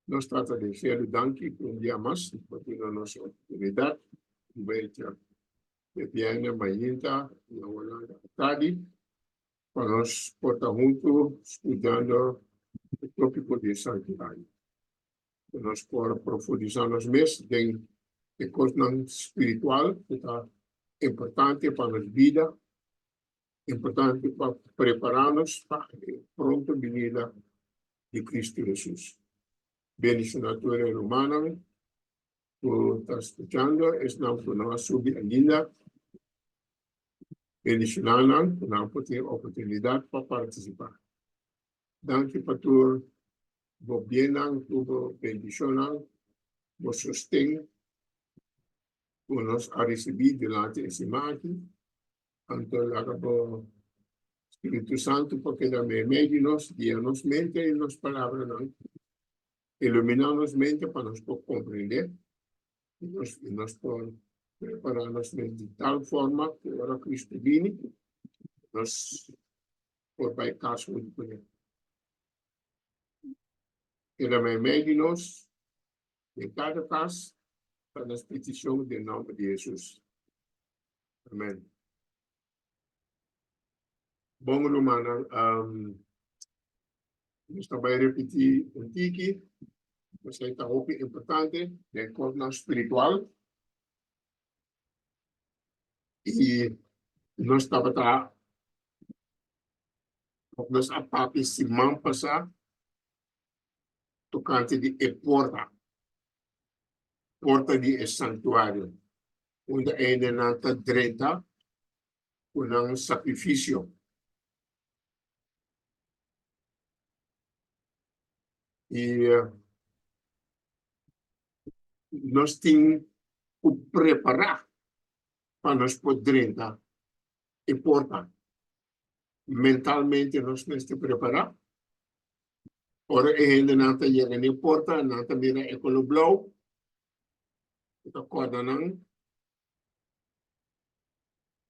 Nos Tata den Cielo, danki pa un dia mas pa duna nos e oportunidad di bay ta e bierne mainta y awor atardi pa nos por ta hunto studiando e topico di e santuario. Pa nos por profundisa nos mes den e cosnan spiritual cu ta importante pa nos bida, importante pa prepara nos pa e pronto binida di Cristo Hesus. Bendiciona tur e rumannan cu ta scuchando, esnan cu no a subi ainda, bendiciona nan cu nan por tin oportunidad pa participa. Danki pa tur bo biennan, tur bo bendicionnan, bo sosten cu nos a ricibi durante e siman aki. Anto laga bo Spiritu Santu por keda meimei di nos, guia nos mente i nos palabranan, iluminá nos mente pa nos por komprendé i nos i nos por prepará nos mes di tal forma ku ora Kristu bini, nos por bai kas huntu kuné. Keda meimei di nos, den kada kas, ta nos petishon den nòmber di Hesus. Amen. Bon rumannan, um, nos ta bai repetí un tiki, pasobra ta hopi importante den kosnan spiritual. I nos tabata, nos a papia siman pasá tokante di e porta, porta di e santuario. Unda hendenan ta drenta ku nan sakrifisio. I nos tin ku prepará pa nos por drenta e porta. Mentalmente nos mester prepará. Ora e hendenan ta yega na e porta, nan ta mira e koló blou. Bo ta kòrda nan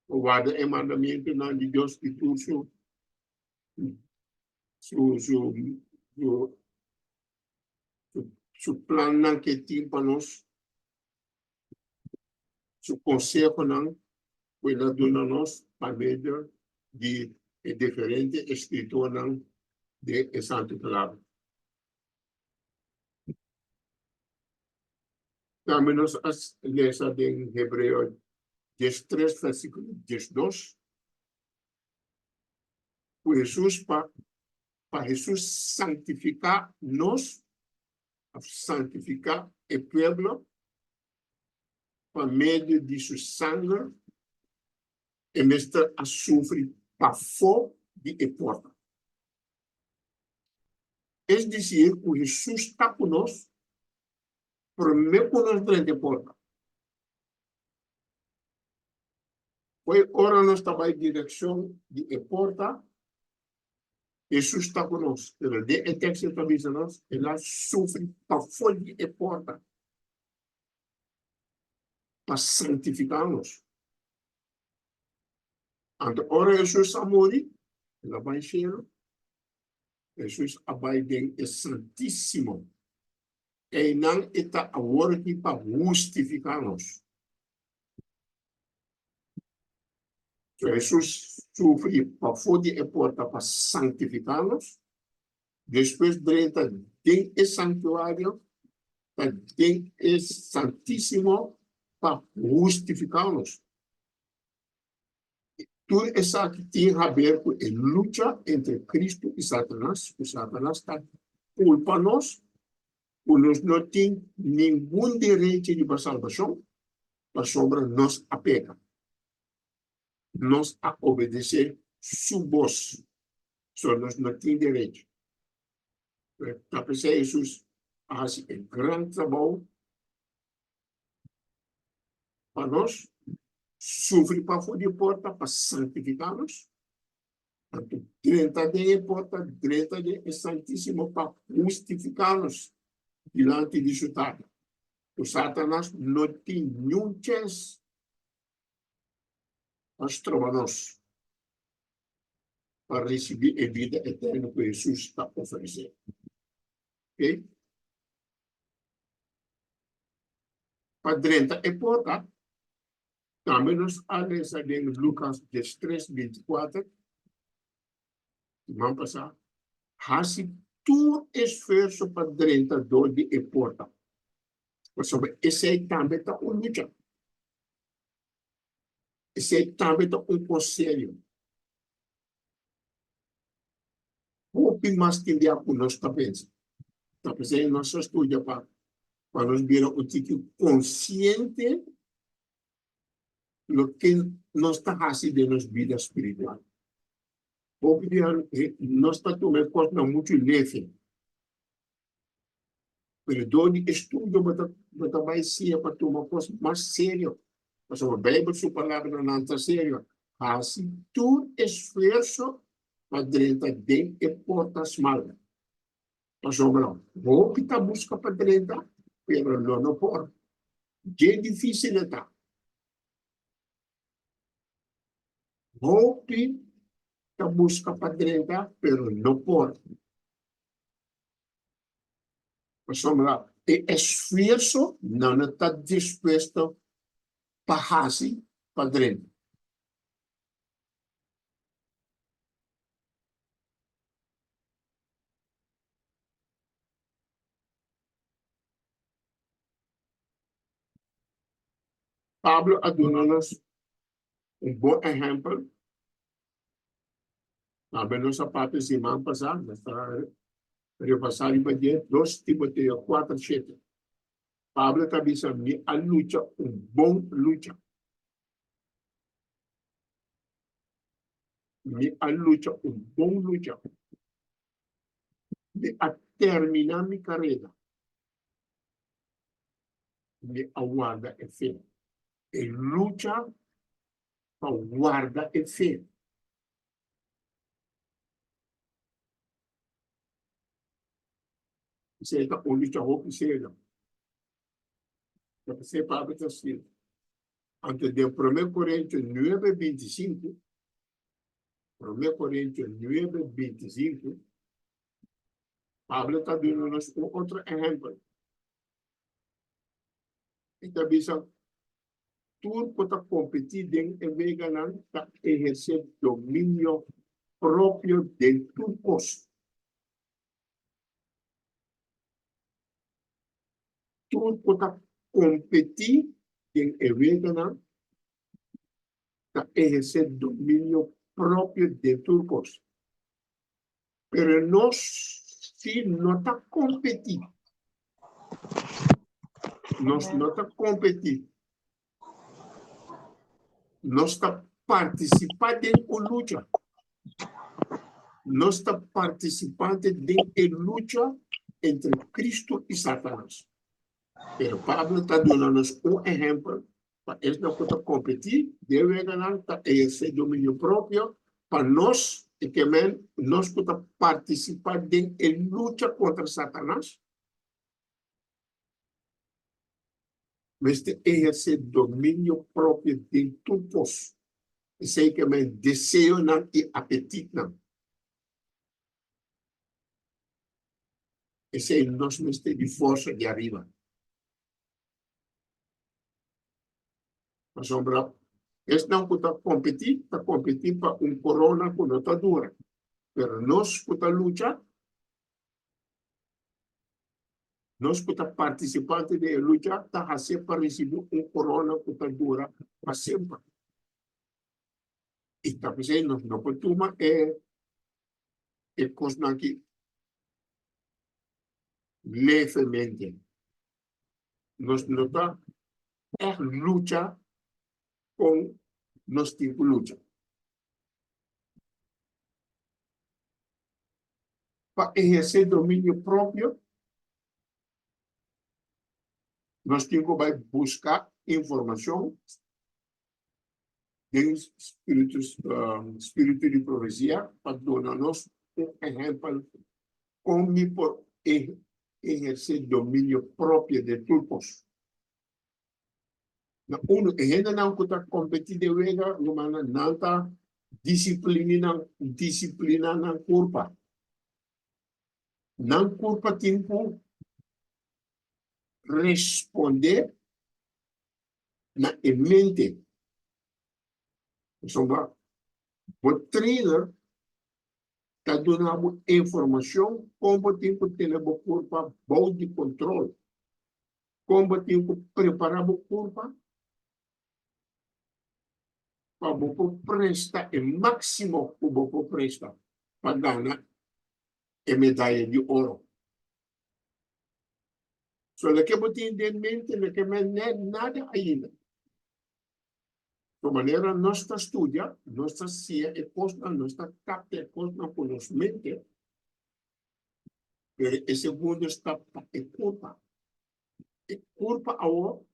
pa warda e mandamentunan di Dios i tur su su su su su plannan ke tin pa nos, su konsehonan ku el a duna nos pa medio di e diferente eskritornan den e Santu Palabra. Tambe nos a lesa den Hebreo 13 versíkulo 12 ku Hesus pa pa Hesus santifiká nos òf santifiká e pueblo pa medio di su sanger e mester a sufri pafó di e porta. Es disir ku Hesus ta ku nos promé ku nos drenta e porta. Poi ora nos ta bai direkshon di e porta, Hesus ta ku nos. Pero den e teksto ta bisa nos, el a sufri pafó di e porta pa santifiká nos. Anto ora Hesus a muri, el a bai shelu. Hesus a bai den e Santísimo. Einan e ta awor aki pa hustifiká nos. So Hesus sufri pafó di e porta pa santifiká nos, despues drenta den e santuario, ta den e Santísimo pa hustifiká nos. Tur esaki tin haber ku e lucha entre Kristu i Satanas, ku Satanas ta kulpa nos ku nos no tin ningun derecho riba salbashon pasobra nos a peka. Nos a obedesé su bos, so nos no tin derecho. Ta p'esei Hesus a hasi e gran trabou pa nos sufri pafó di e porta pa santifiká nos, anto drenta den e porta, drenta den e Santísimo pa hustifiká nos dilanti di su Tata. Ku Satanas no tin niun chèns pa stroba nos pa risibí e bida eterno ku Hesus ta ofresé. Oké? pa drenta e porta. Tambe nos a lesa den Lukas 13, 24, siman pasá, hasi tur esfuerso pa drenta dor di e porta, pasobra esei tambe ta un lucha. Esei tambe ta un kos serio. Hopi mas tin bia ku nos ta pensa. Ta p'esei nos a studia pa pa nos bira un tiki konsiente loke nos ta hasi den nos bida spiritual. Hopi bia nos ta tuma e kosnan muchu leve. Pero dor di estudio bo ta bo ta bai siña pa tuma kos mas serio. Pasobra Beibel su palabranan ta serio. Hasi tur esfuerso pa drenta den e porta smal. Pasobra hopi ta buska pa drenta, pero lo no por. Dje difísil e ta. Hopi ta buska pa drenta, pero no por. Pasobra e esfuerso nan no ta dispuesto pa hasi pa drenta. Pablo a duna nos un bon ehèmpel. Tambe nos a papia siman pasá, nos ta repasá riba dje, dos Timoteo kuater shete. Pablo ta bisa, Mi a lucha un bon lucha. Mi a lucha un bon lucha. Mi a terminá mi kareda. Mi a warda e fe. E lucha pa warda e fe. Esei ta un lucha hopi serio. Ta p'esei Pablo ta skirbi. Anto den Promé Korintio nuebe 25, Promé Korintio nuebe 25, Pablo ta duna nos un otro ehèmpel. E ta bisa, Tur ku ta kompetí den e weganan ta ehersé dominio propio den tur kos. Tur ku ta kompetí den e weganan ta ehersé dominio propio den tur kos. Pero nos si no ta competi. Nos no ta competi. Nos ta participa den un lucha. Nos ta participante den e lucha entre Cristo y Satanas. Pero Pablo ta duna nos un ehempel pa esnan ku ta kompetí den weganan ta ehersé dominio propio, pa nos, e ke men nos ku ta partisipá den e lucha kontra Satanas, mester ehersé dominio propio den tur kos. Esei ke men deseonan i apetitnan. Esei nos mester di forsa di ariba. Pasobra esnan ku ta kompetí, ta kompetí pa un korona ku no ta dura. Pero nos ku ta lucha, nos ku ta partisipante den e lucha, ta hasié pa risibí un korona ku ta dura pa semper. I ta p'esei nos no por tuma e e kosnan aki levemente. Nos no ta ègt lucha kon nos tin ku lucha. Pa ehersé dominio propio, nos tin ku bai buska informashon den spiritu spiritu di profesia pa duna nos un ehèmpel kon mi por ehersé dominio propio den tur kos. Na unu, e hendenan ku ta kompetí den wega, rumannan, nan ta disiplina disiplina nan kurpa. Nan kurpa tin ku respondé. na e mente. Pasobra bo trainer ta duna bo informashon kon bo tin ku tene bo kurpa bou di kontrol, kon bo tin ku prepará bo kurpa pa bo por presta e máksimo ku bo por presta pa gana e medaya di oro. So loke bo tin den mente no ke men nada ainda. So manera nos ta studia, nos ta siña e kosnan, nos ta kapta e kosnan ku nos mente, pero e segundo stap ta e kurpa. E kurpa awor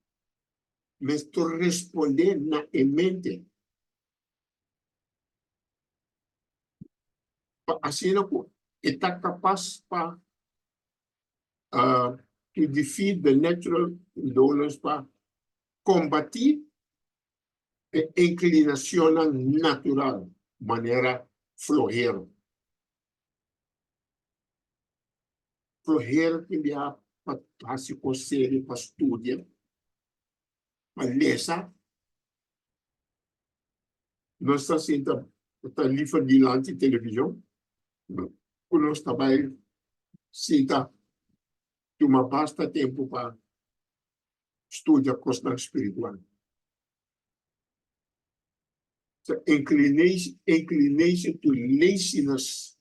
mester respondé na e mente. Pa asina ku e ta kapas pa to defeat the natural indolence pa kombatí e inklinashonnan natural manera flohero. Flohero tin biaha pa hasi kos serio, pa studia, pa lesa. Nos ta sinta ta lifer dilanti televishon ku nos ta bai sinta tuma basta tempu pa studia kosnan spiritual. The inclination, inclination to laziness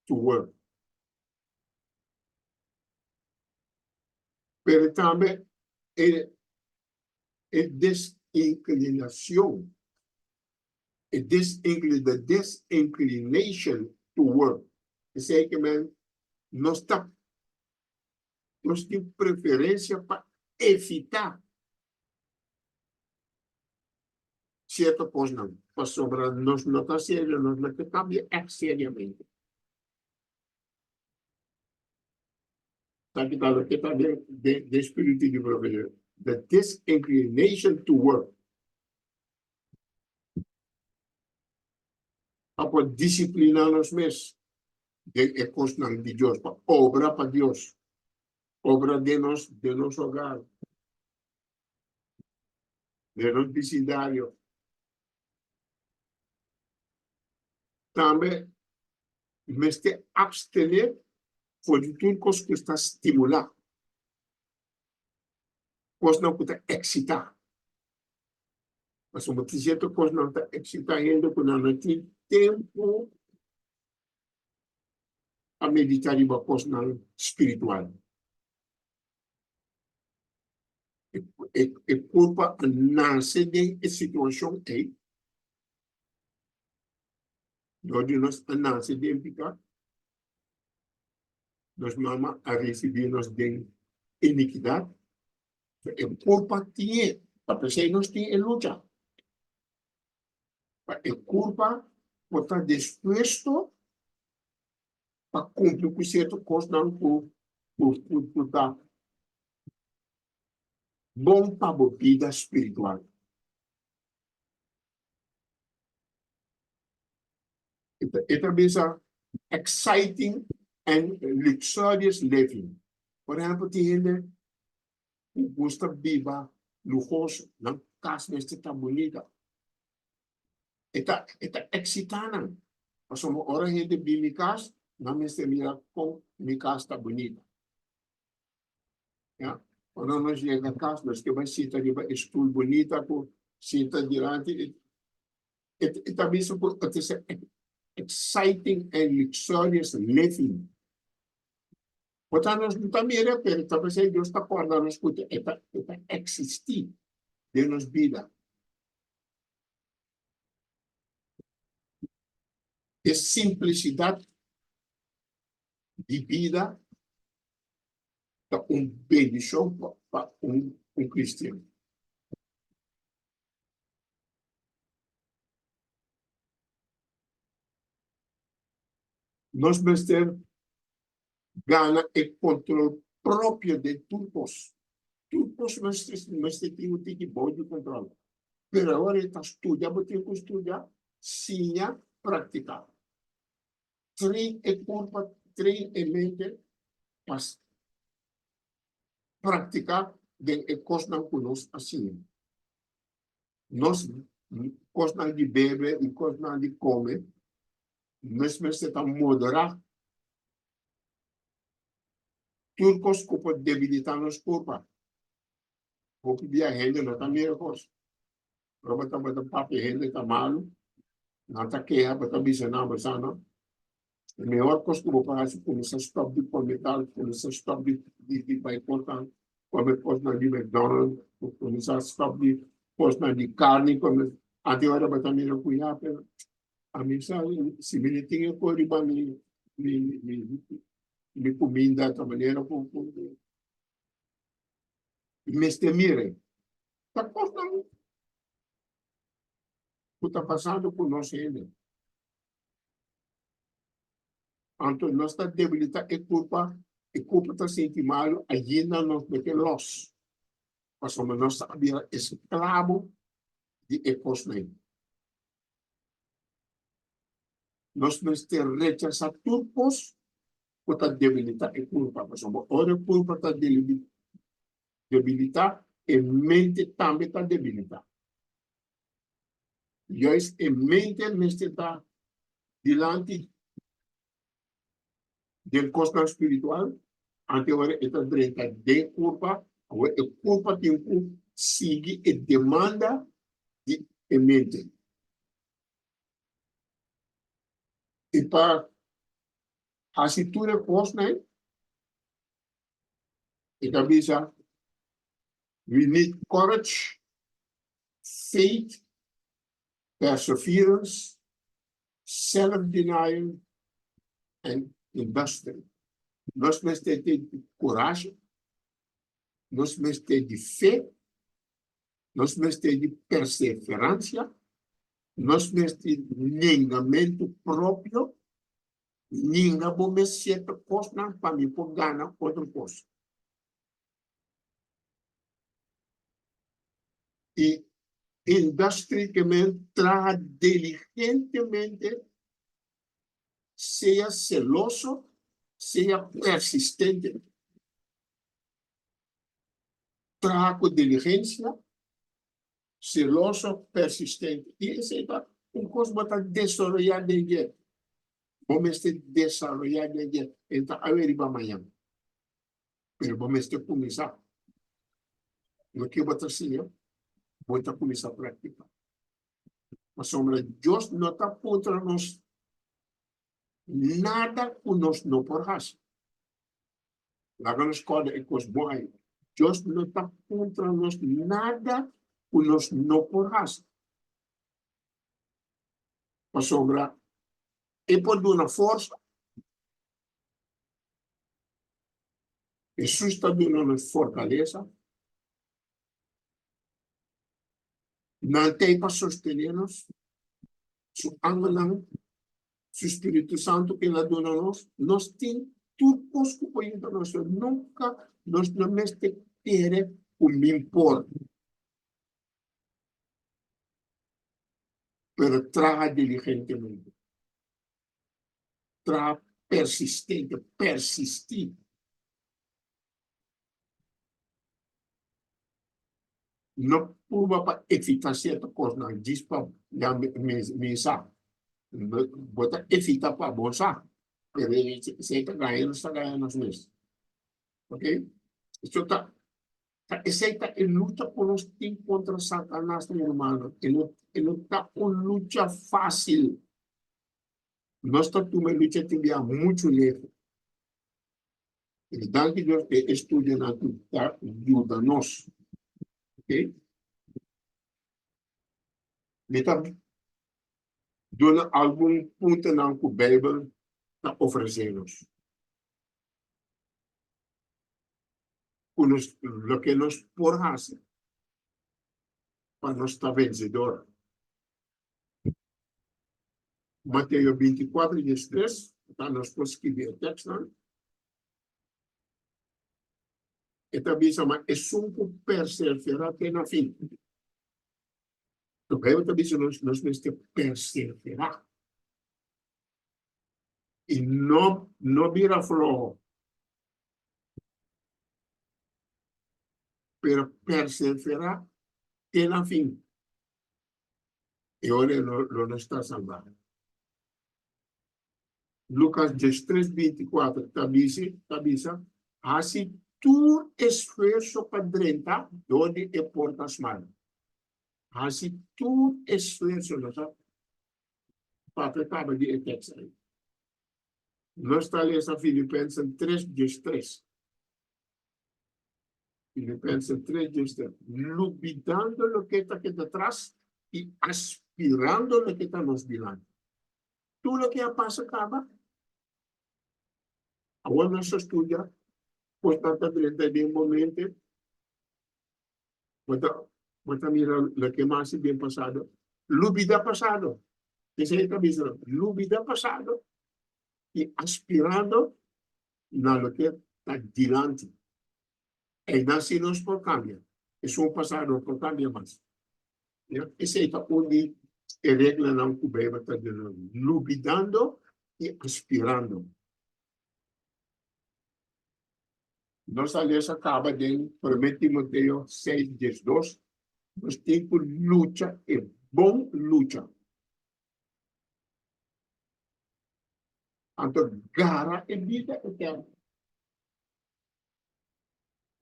to work. Pero tambe e e desinclinacion, e desincli the disinclination to work, esei ke men nos ta nos tin preferencia pa evita cierto cosnan, pasobra nos no ta serio, nos no ke cambia echt seriamente. Esaki ta loke ta den den spiritu di profesia, the disinclination to work. Pa por disiplina nos mes den e kosnan di Dios, pa obra pa Dios, obra den nos den nos hogar, den nos bisindario. Tambe mester abstené for di tur kos ku ta stimulá, kosnan ku ta eksitá. Pasobra tin sierto kosnan ta eksitá hende ku nan no tin tempu pa meditá riba kosnan spiritual. E kurpa a nase den e situashon ei. Dor di nos a nase den piká, nos mama a risibí nos den inikidat. E kurpa tin e, pa p'esei nos tin e lucha. Pa e kurpa por ta dispuesto pa kumpli ku sierto kosnan ku ku ta bon pa bo bida spiritual. E ta bisa exciting and luxurious living. Por ehempel, tin hende ku gusta biba luhoso, nan kas mester ta bunita. E ta e ta eksitá nan. Pasobra ora hende bin mi kas, nan mester mira kon mi kas ta bunita. Ya, ora nos yega kas, nos ke bai sinta riba e stul bunita ku sinta dilanti. E e ta bisa ku it is a exciting and luxurious living. Por tanto, nos no ta mira, pero ta p'esei Dios ta kòrda nos ku e ta e ta eksistí den nos bida. E simplisidat di bida ta un bendishon pa un kristian. Nos mester gana e kontrol propio den tur kos. Tur kos mester tin un tiki bou di kontrol. Pero awor e ta studia, bo tin ku studia, siña, praktiká. Train e kurpa, train e mente pa praktiká. den e kosnan ku nos a siña. Nos kosnan di bebe i kosnan di kome, nos mester ta moderá. Tur kos ku por debilitá nos kurpa. Hopi bia hende no ta mira kos. Ora bo tabata papia hende ta malu, nan ta keha, bo ta bisa nan, bo sa no. E mehor kos ku bo por hasi kuminsá stòp di kome tal, kuminsá stòp di di bai kosnan, kome kosnan di McDonald's, kuminsá stòp di kosnan di karni, kome antes ora bo ta mira ku ya pero ami sa si mi no tin e kos riba mi mi mi mi kuminda ta manera ku ku mester mira ta kosnan ku ta pasando ku nos hende. Anto nos ta debilitá e kurpa, e kurpa ta sinti malu, ainda nos no ke lòs, pasobra nos ta bira esklabo di e kosnan. Nos mester rechasá tur kos ku ta debilitá e kurpa, pasobra ora e kurpa ta debilitá, e mente tambe ta debilitá. Juist e mente mester ta dilanti den kosnan spiritual, ante ora e ta drenta den kurpa, awor e kurpa tin ku sigui e demanda di e mente. I pa hasi tur e kosnan, e ta bisa, We need courage, faith, perseverance, self-denial and industry. Nos mester tin corashi, nos mester di fe, nos mester di perseverancia, nos mester di nengamentu propio, ninga bo mes cierto cosnan pa mi por gana otro cos. I industry ke men traha diligentemente, sea seloso, sea persistente. Traha ku diligensia, seloso, persistente. I esei ta un kos bo ta desaroyá den dje. Bo mester desaroyá den dje. E ta awe riba mañan. Pero bo mester kuminsá. Loke bo ta siña, bo ta kuminsá praktiká. Pasobra Dios no ta puntra nos nada ku nos no por hasi. Laga nos kòrda e kos bon ei. Dios no ta puntra nos nada ku nos no por hasi. Pasobra e por duna forsa. Hesus ta duna nos fortalesa. Nan t'ei pa sostené nos. Su angelnan, su spiritu santu ku el a duna nos, nos tin tur kos ku por yuda nos. Nunka nos no mester kere ku min por. Pero traha diligentemente. Traha persistente, persistí. No purba pa evitá sierto kosnan djis pa ya mi sa. Bo ta evitá pa bo sa, pero esei ta gaña nos ta gaña nos mes. Ok? Eso ta Ta esei ta e lucha ku nos tin kontra Satanas, mi rumannan. E no, e no ta un lucha fásil. Nos ta tuma e lucha tin bia muchu leu. Pero danki Dios e estudionan ku ta yuda nos. Ok? Mi ta duna algun puntonan ku Beibel ta ofresé nos. Ku nos loke nos por hasi pa nos ta vensedor. Mateo 24, 13, ta nos por skibi e tekstnan. E ta bisa ma esun ku perseverá te na fin. E Beibel ta bisa nos, nos mester perseverá. I no, no bira floho. Pero perseverá te na fin, e ora e lo no sta salbá. Lukas 13, 24 ta bisi, ta bisa, Hasi tur esfuerso pa drenta dor di e porta smal. Hasi tur esfuerso, nos a papia kaba di e tekst ei. Nos ta lesa Filipensen 3, 13. Filipensen 3, 13. Lubidando loke ta keda tras i aspirando loke ta nos dilanti. Tur loke a pasa kaba. Awor nos a studia kosnan ta drenta den bo mente. Bo ta, bo ta mira loke mas den pasado. Lubida pasado. Esei ta bisa, lubida pasado i aspirando na loke ta dilanti. Einan si nos por kambia. Esun pasado no por kambia mas. Ya, esei ta un di e reglanan ku Beibel ta duna nos, lubidando i aspirando. Nos a lesa kaba den Promé Timoteo 6, 12, nos tin ku lucha e bon lucha. Anto gara e bida eterno.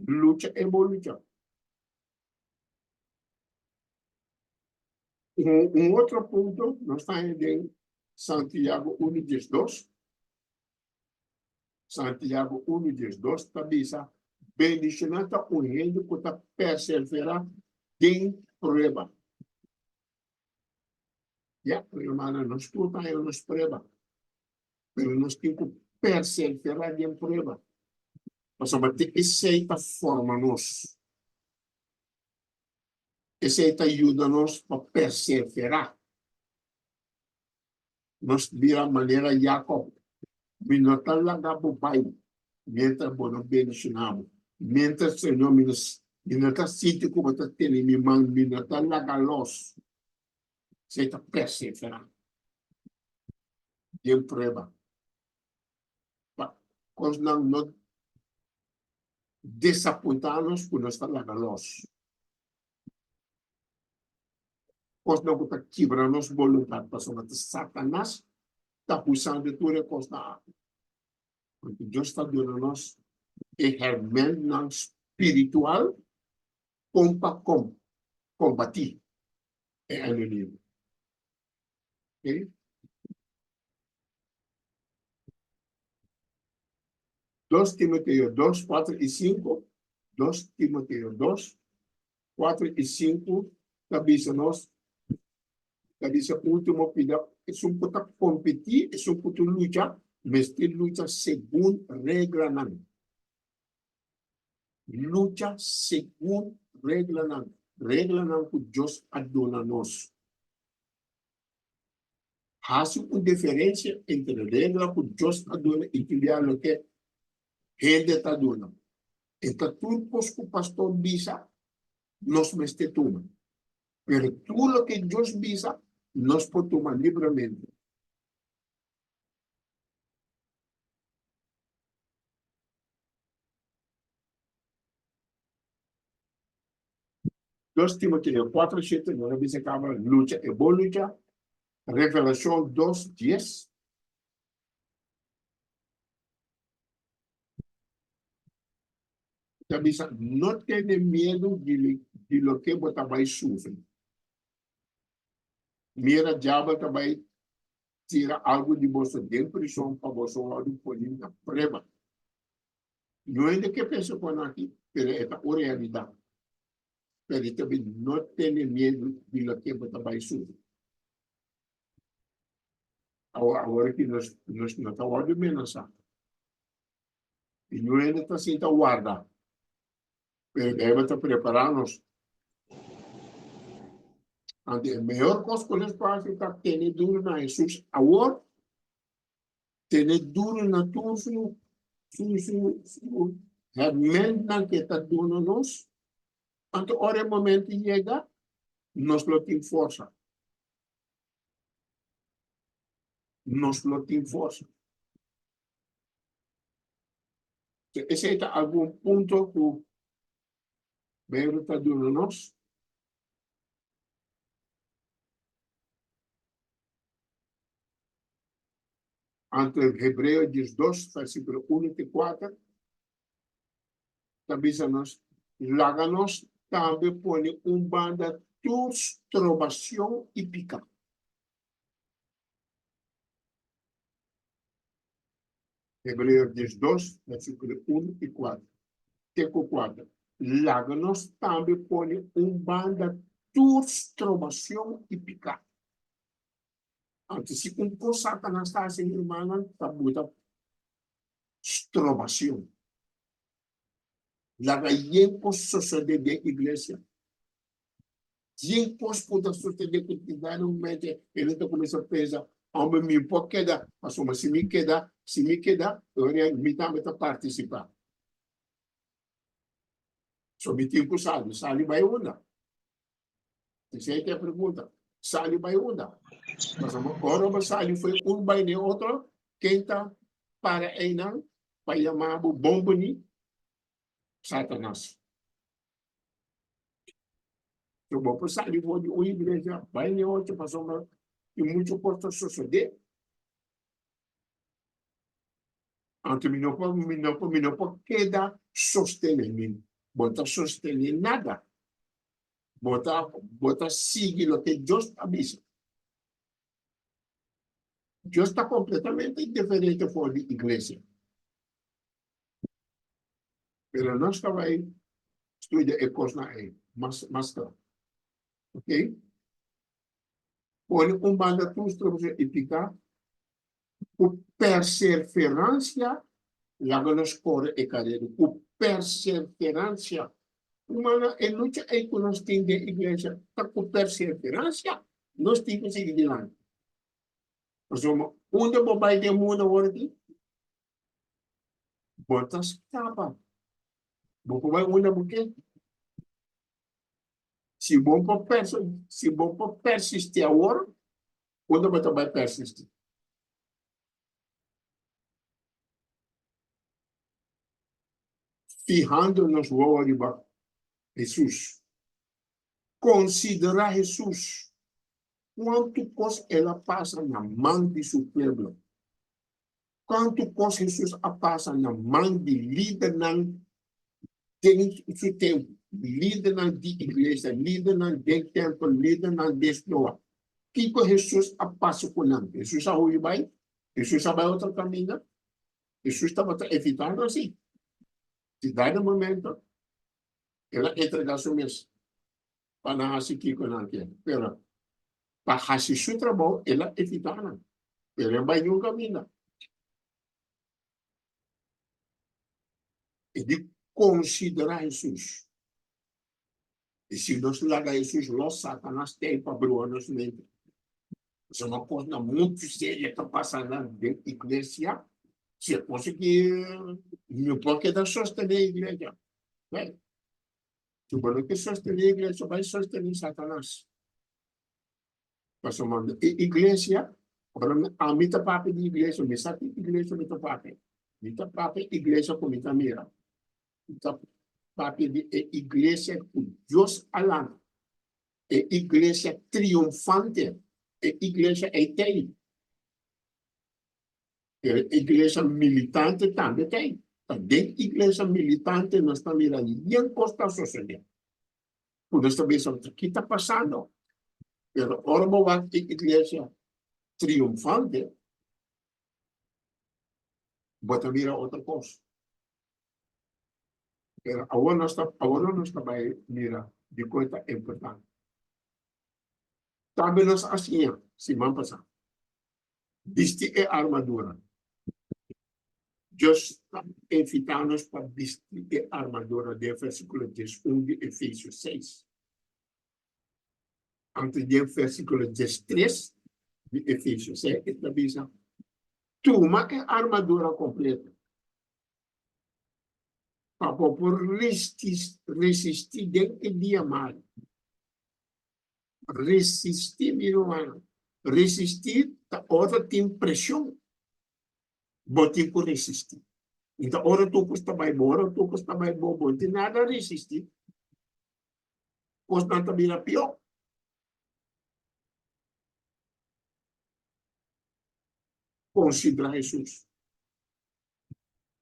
Lucha e bon lucha. Un otro punto nos ta haña den Santiago 1, 12. Santiago 1, 12 ta bisa, Bendishoná ta un hende ku ta perseverá den prueba. Ya, rumannan, nos tur ta haña nos prueba, pero nos tin ku perseverá den prueba, pasobra te esei ta forma nos. Esei ta yuda nos pa perseverá. Nos bira manera Jacob, Mi no ta laga bo bai miéntras bo no bendishoná bo. Miéntras, Señor, mi no, mi no ta sinti ku bo ta tene mi man, mi no ta laga los. Esei ta perseverá den prueba. Pa kosnan no desapuntá nos ku nos ta laga los. Kosnan ku ta kibra nos boluntat pasobra ta Satanas ta usando tur e kosnan aki. Porque Dios ta duna nos e hermentnan spiritual kon pa kombatí e enemigo. Okay? 2 Timoteo 2, 4 i 5, 2 Timoteo 2, 4 i 5 ta bisa nos, ta bisa último pida, esun ku ta kompetí, esun ku ta lucha, mester lucha segun reglanan. Lucha segun reglanan, reglanan ku Dios a duna nos. Hasi un diferensia entre regla ku Dios a duna i tur bia loke hende ta duna. E ta tur kos ku pastor bisa nos mester tuma, pero tur loke Dios bisa nos por tuma libremente. 2 Timoteo 4, 7, nos a bisa kaba lucha e bon lucha. Revelashon 2, 10. Ta bisa, no tene miedu di, di loke bo ta bai sufri. Mira, diabel ta bai tira algu di boso den prison pa boso wòrdu poni na prueba. No hende ke pensa kon aki, pero e ta un realidat. Pero e ta bin no tene miedu di loke bo ta bai sufri. Awor, awor aki nos, nos no ta wòrdu menasá. I no hende ta sinta warda. Pero Bijbel ta prepará nos. Anto e mehor kos ku nos por hasi ta tene duru na Hesus awor Tene duru na tur su su su su hermentnan ke ta duna nos, anto ora e momento yega, nos lo tin forsa. Nos lo tin forsa. Esei ta algun punto ku. Beibel ta duna nos. Anto Hebreo 12, versíkulo 1 te 4, ta bisa nos, Laga nos tambe pone un banda tur strobacion i piká. Hebreo 12, versíkulo 1 i 4, te ku 4, Laga nos tambe pone un banda tur strobacion i piká. Anto si un kos Satanas ta hasi, mi rumannan, ta buta strobacion. Laga yen kos sosode den iglesia. Yen kos ku ta sosode ku tin dado momento e no ta kuminsá pensa, Homber, mi por keda, pasobra si mi keda, si mi keda, mi tambe ta partisipá. So mi tin ku sali. Sali bai unda? Esei ta e pregunta. Sali bai unda? Pasobra ora bo sali fo'i un bai n'e otro, ken ta para einan pa yama bo bon bini? Satanas. So bo por sali for di un iglesia bai n'e otro pasobra tin muchu kos ta sosodé. Anto mi no por, mi no por, mi no por keda sostené mi. Bo ta sostené nada. Bo ta, bo ta sigui loke Dios a bisa. Dios ta completamente diferente for di iglesia. Pero nos ta bai studia e kosnan ei mas, mas kla. Ok? Pone un banda tur strofe i piká ku perseveransia laga nos kore e karera. Ku perseveransia. Humana, e lucha ei ku nos tin den iglesia ta ku perseveransia nos tin ku sigui dilanti. Pasobra unda bo bai den mundu awor aki, bo ta skapa. Bo por bai unda bo ke. Si bo por si bo por persisti awor, unda bo ta bai persisti? Fihando nos wowo riba Hesus. Konsiderá Hesus, kuantu kos el a pasa na man di su pueblo. Kuantu kos Hesus a pasa na man di lidernan den su tempu, lidernan di iglesia, lidernan den tèmpel, lidernan den snoa. Kiko Hesus a pasa ku nan? Hesus a hui bai? Hesus a bai otro kaminda? Hesus tabata evitando asi. Di dado momento, el a entregá su mes pa nan hasi kiko nan kier. Pero pa hasi su trabou, el a evitá nan. Pero el a bai niun kaminda. E di konsiderá Hesus. I si nos laga Hesus los, Satanas ta ei pa brua nos mente. Pasobra un kosnan muchu serio ta pasa nan den iglesia. Si e kos aki no por keda sostené iglesia. Well, si bo no ke sostené iglesia, bai sostené Satanas. Pasobra e iglesia, ora ami ta papia di iglesia, mi sa ki iglesia mi ta papia. Mi ta papia iglesia ku mi ta mira. Mi ta papia di e iglesia ku Dios a lanta, e iglesia triunfante, e iglesia ei t'ei. Pero e iglesia militante tambe t'ei. Ta den iglesia militante nos ta mira yen kos ta sosodé. Ku nos ta bisa, ki ta pasando? Pero ora bo wak e iglesia triunfante, bo ta mira otro kos. Pero awor nos ta, awor nos ta bai mira dikon e ta importante. Tambe nos a siña siman pasá, bisti e armadura. Dios ta invitá nos pa bisti e armadura den versíkulo 11 di Efesios 6. Anto den versíkulo 13 di Efesios 6 e ta bisa, Tuma e armadura kompleto pa bo por resistí den e dia malu. Resistí, mi rumannan, resistí ta ora tin preshon. Bo tin ku resistí. I ta ora tur kos ta bai bo, ora tur kos ta bai bo, bo no tin nada resistí. Kosnan ta bira pió. Konsiderá Hesus.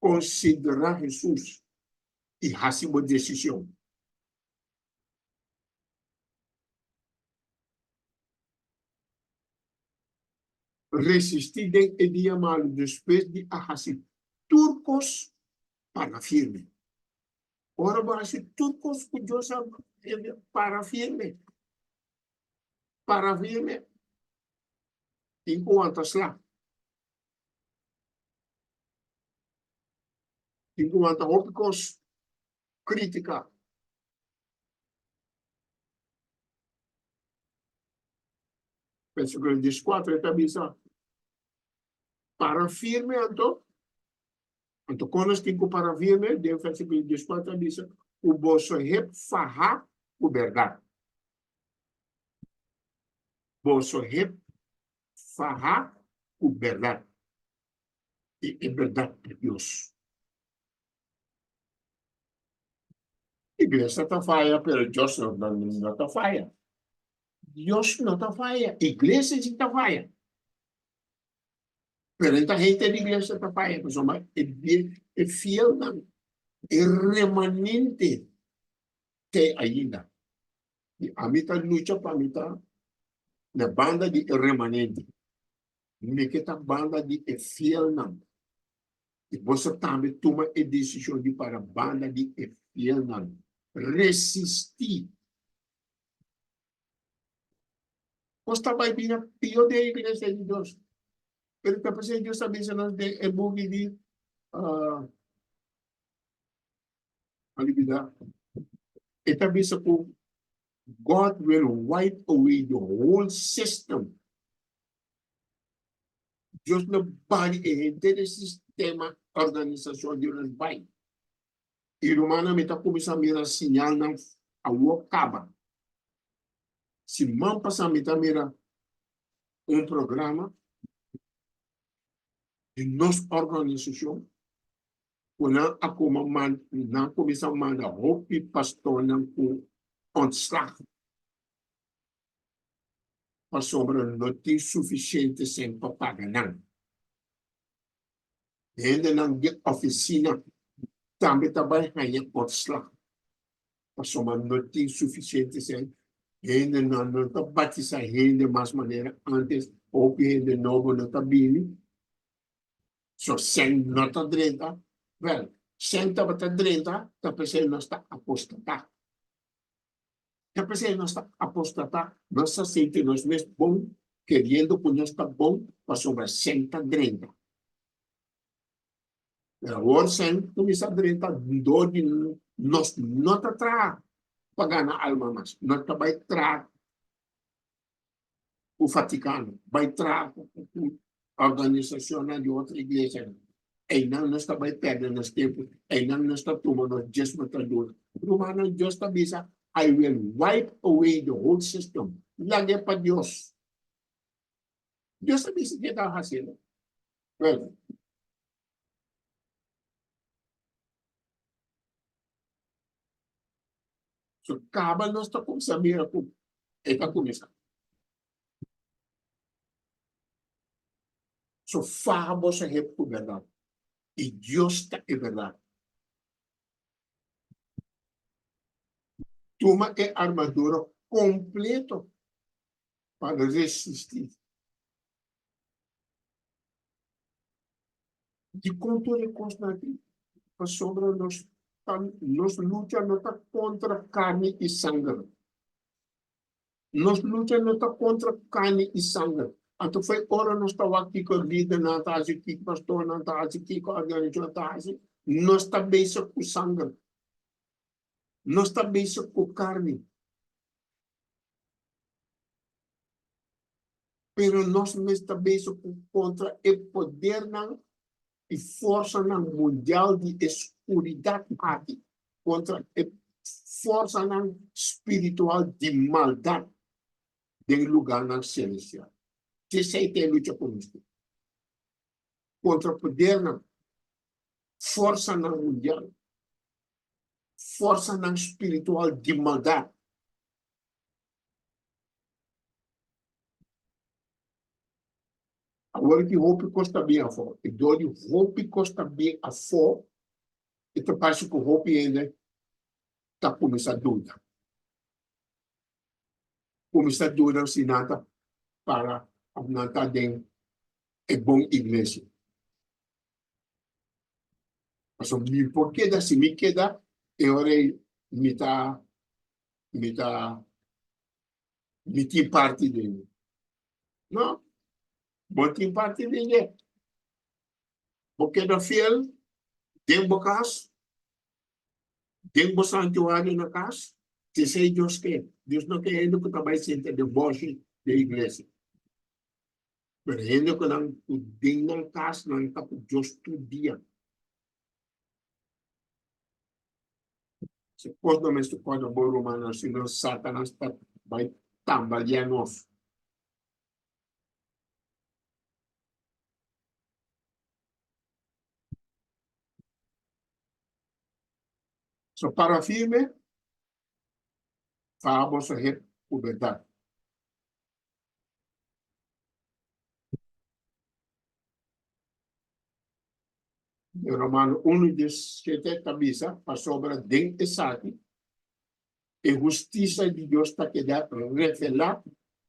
Konsiderá Hesus i hasi bo desishon. Resistí den e dia malu despues di a hasi tur kos para firme. Ora bo hasi tur kos ku Dios a para firme, para firme, tin ku wanta sla. Tin ku wanta hopi kos, krítika. Versíkulo dieskuater e ta bisa, Para firme anto. Anto kon nos tin ku para firme? Den versíkulo dieskuater a bisa, Ku boso hep fahá ku bèrdat. Boso hep fahá ku bèrdat. I e bèrdat ta Dios. Iglesia ta faya, pero Dios no, no ta faya. Dios no ta faya, iglesia si ta faya. Pero esta gente di iglesia ta faya, pasobra e, e fielnan, e remanente te ainda. I ami ta lucha pa mi ta na banda di e remanente. Mi ke ta banda di e fielnan. I boso tambe tuma e desishon di para banda di e fielnan. Resistí. Kos ta bai bira pió den e iglesia di Dios. Pero ta p'esei Dios ta bisa nos den e buki di a lubida. E ta bisa ku God will wipe away the whole system. Dios lo bari e henter e sistema organisashon di nos bai. I rumannan mi ta kuminsá mira siñalnan awor kaba. Siman pasá mi ta mira un programa di nos organisashon ku nan a kuma nan a kuminsá manda hopi pastornan ku ontslag. Pasobra no tin sufisiente sèn pa paga nan. Hendenan di ofisina tambe ta bai haña ontslag pasobra no tin sufisiente sèn. Hendenan no ta batisá hende mas manera ántes, hopi hende nobo no ta bini, so sèn no ta drenta. Wèl, sèn tabata drenta, ta p'esei nos ta apostatá. Ta p'esei nos ta apostatá, nos ta sinti nos mes bon, keriendo ku nos ta bon pasobra sèn ta drenta. Pero awor sèn kuminsá drenta dor di nos no ta traha pa gana alma mas, nos ta bai traha ku Vatikano, bai traha ku organisashonnan di otro iglesianan. Einan nos ta bai pèrdè nos tempu, einan nos ta tuma nos diesmo ta duna. Rumannan, Dios ta bisa, I will wipe away the whole system. Lag'é pa Dios. Dios ta bisa ke ta hasiendo. Well, So kaba nos ta kumsa mira ku e ta kuminsá. So faha boso hep ku bèrdat, i Dios ta e bèrdat. Tuma e armadura kompleto pa resistí. Dikon tur e kosnan aki? Pasobra nos ta nos lucha no ta kontra karni i sanger. Nos lucha no ta kontra karni i sanger. Anto foi ora nos ta wak kiko lidernan ta hasi, kiko pastornan ta hasi, kiko organisashon ta hasi, nos ta bezig ku sanger. Nos ta bezig ku karni. Pero nos mes ta bezig ku kontra e podernan i forsanan mundial di e skuridat aki, kontra e forsanan spiritual di maldat den lugarnan selestial. Esei ta e lucha ku nos tin, kontra podernan, forsanan mundial, forsanan spiritual di maldat. Awor ki hopi kos ta bin afó, i dor di hopi kos ta bin afó, e ta parse ku hopi hende ta kuminsá duda. Kuminsá duda si nan ta para òf nan ta den e bon iglesia. Pasobra mi por keda, si mi keda, e ora ei mi ta, mi ta, mi tin parti den. No, bo tin parti den dje. Bo keda fiel den bo kas, den bo santuario na kas, esei Dios ke. Dios no ke hende ku ta bai sinta den bòshi den iglesia. Pero hende ku nan ku den nan kas nan ta ku Dios tur dia. Si kos no mester kòrda bo rumannan, sino Satanas ta bai tambaliá nos. So para firme, faha boso hep ku bèrdat. Den Romano unu diesshete ta bisa, Pasobra den esaki e hustisia di Dios ta keda revelá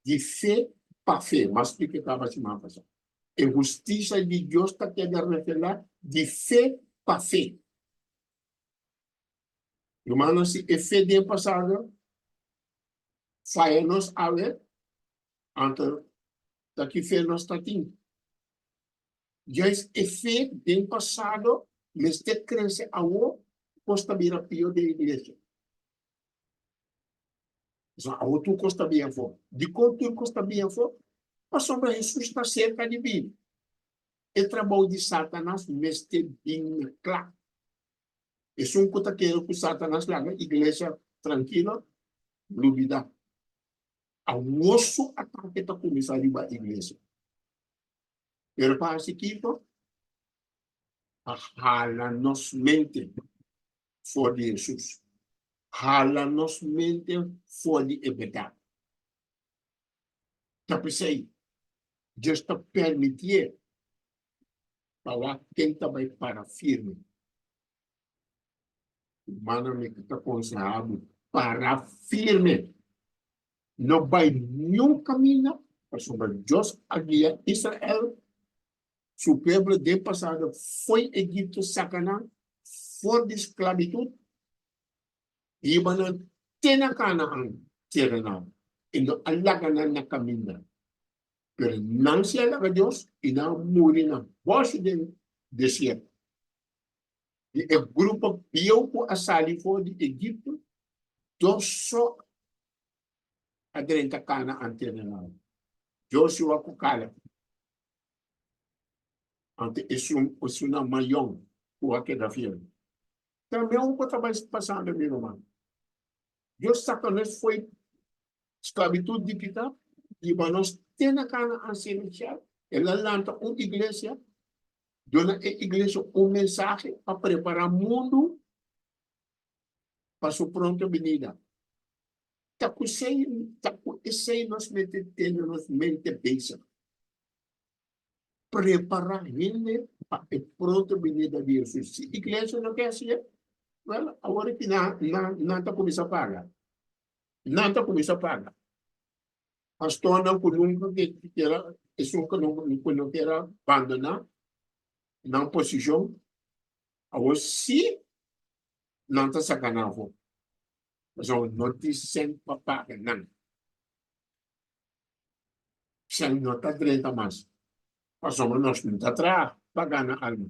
di fe pa fe. Mas splika e kaba siman pasá. E hustisia di Dios ta keda revelá di fe pa fe. Rumannan, si e fe den pasado faya nos awe, anto ta ki fe nos ta tin? Juist e fe den pasado mester crece awo, cos ta bira pio den iglesia. Pasobra awo tur cos ta bin afo. Dicon tur cos ta bin afo? Pasobra Jesus ta cerca di bini. E trabou di Satanas mester bin na cla. Esun cu ta kere cu Satanas laga iglesia trankilo, lubida. Awo su atake ta cuminsa riba iglesia. Pero pa hasi kiko? Pa hala nos mente for di Hesus. Hala nos mente for di e bèrdat. Ta p'esei Dios ta permitié pa wak ken ta bai para firme. Hermano, mi ta konsehá bo, para firme. No bai niun kaminda, pasobra Dios a guia Israel, su pueblo den pasado fo'i Egipto saka nan for di sklabitut, hiba nan te na Kanaan, tera nan, i no a laga nan na kaminda. Pero nan si a laga Dios i nan a muri na bòshi den desierto. Di e grupo bieu ku a sali for di Egipto, dos so a drenta Kanaan terrenal, Joshua ku Kaleb. Anto esun esunnan mayon ku a keda fiel. Tambe un ku ta bai pasando, mi ruman. Dios saka nos fo'i sklabitut di piká, hiba nos te na Kanaan selestial. El a lanta un iglesia Duna e iglesia un mensahe pa prepará mundu pa su pronto binida. Ta ku esei, ta ku esei nos mester tene nos mente bezig. Prepará hende pa e pronto binida di Hesus. Si iglesia no ke hasié, wèl, awor aki nan, nan, nan ta kuminsá paga. Nan ta kuminsá paga. Pastornan ku nunka ke kier a, esun ku ku no kier a bandoná nan posishon, awor sí nan ta saka nan afó, pasobra no tin sèn pa paga nan. Sèn no ta drenta mas, pasobra nos no ta traha pa gana algu.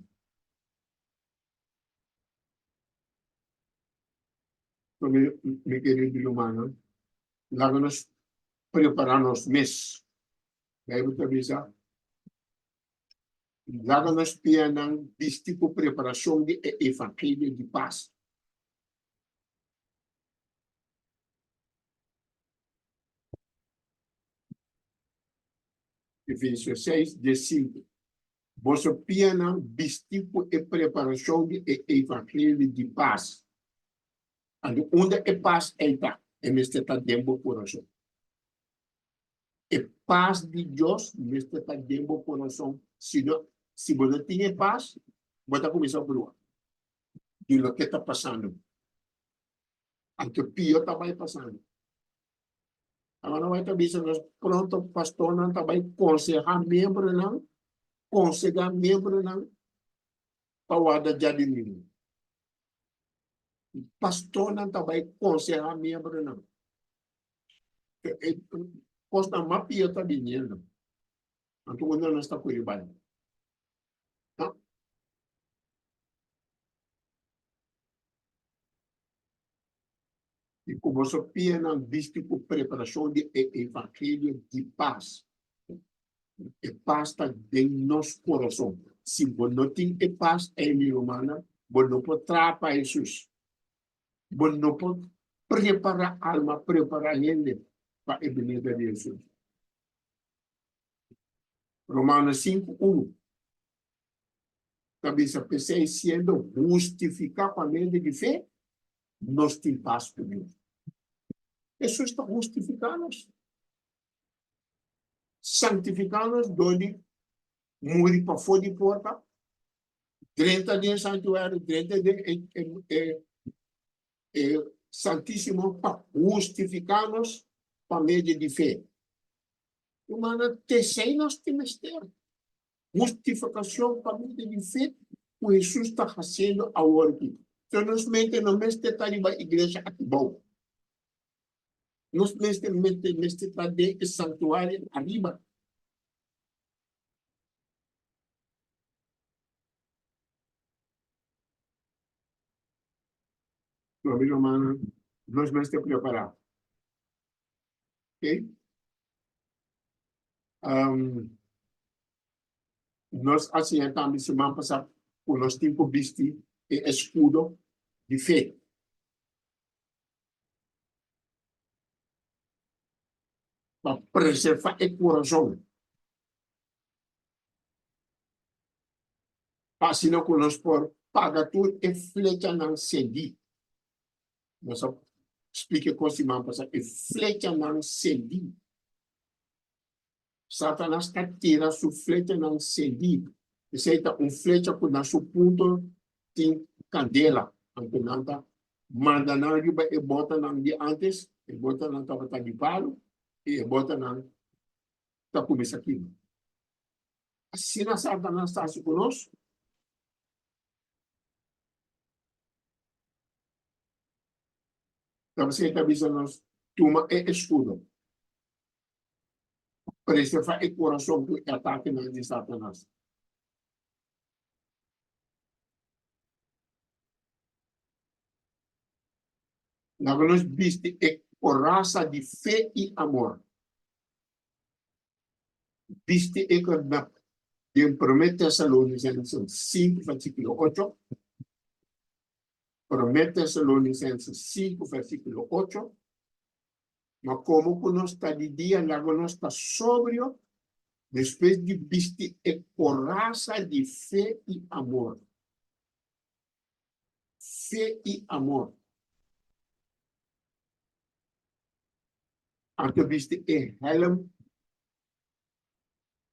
Mi, mi kerido rumannan, laga nos prepará nos mes. Beibel ta bisa, Laga nos pianan bisti ku preparashon di e evangelio di pas. Efesios 6, 15. Boso pianan bisti ku e preparashon di e evangelio di pas. Anto unda e pas ei ta? E mester ta den bo kurason. E pas di Dios mester ta den bo kurason. Si no, si bo no tin e pas, bo ta kuminsá brua di loke ta pasando. Anto pio ta bai pasando. Awor bai ta bisa nos pronto pastornan ta bai konsehá miembronan, konsehá miembronan pa warda djadumingu. Pastornan ta bai konsehá miembronan. E kosnan mas pio ta biniendo. Anto unda nos ta kuri bai? I ku boso pianan bisti ku preparashon di e evangelio di pas. E pas ta den nos kurason. Si bo no tin e pas ei, mi rumannan, bo no por traha pa Hesus. Bo no por prepará alma, prepará hende pa e binida di Hesus. Romanos 5, 1 ta bisa, P'esei, siendo hustifiká pa medio di fe, nos tin pas ku Dios. Hesus ta hustifiká nos, santifiká nos dor di muri pafó di porta, drenta den santuario, drenta den e e Santísimo pa hustifiká nos pa medio di fe. Rumannan, t'esei nos tin mester. Hustifikashon pa medio di fe ku Hesus ta hasiendo awor aki. So nos mente no mester ta riba iglesia aki bou. Nos mester mente mester ta den e santuario ariba. No, mi rumannan, nos mester prepará. Ok? Um, nos a siña tambe siman pasá ku nos tin ku bisti e eskudo di fe. Pa preservá e kurason. Pa asina ku nos por paga tur e flechanan sendí. Nos a splika e kos siman pasá, e flechanan sendí. Satanas ta tira su flechanan sendí. Esei ta un flecha ku na su punto tin kandela. Anto nan ta manda nan riba e botanan di antes, e botanan tabata di palu, i e botanan ta kuminsá kima. Asina Satanas ta hasi ku nos. Tabasei ta bisa nos, Tuma e eskudo. Preservá e kurason ku e atakenan di Satanas. Laga nos bisti e korasa di fe i amor. Bisti e na den Promé Tesalonisenses 5 versíkulo 8. Promé Tesalonisenses 5 versíkulo 8. Ma komo ku nos ta di dia, laga nos ta sobrio despues di bisti e korasa di fe i amor. Fe i amor. Anto bisti e hèlm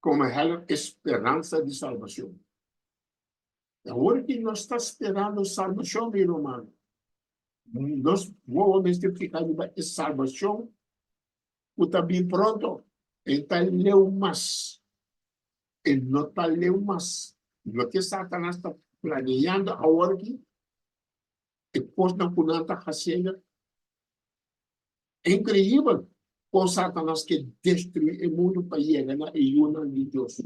komo hèlm e speransa di salbashon. Awor ki nos ta sperando salbashon, mi ruman, nos wowo mester fija riba e salbashon ku ta bin pronto. E ta leu mas. E no ta leu mas. Loke Satanas ta planeando awor aki, e kosnan ku nan ta hasiendo, Inkreibel kon Satanas ke destruí e mundu pa yega na e yunan di Dios.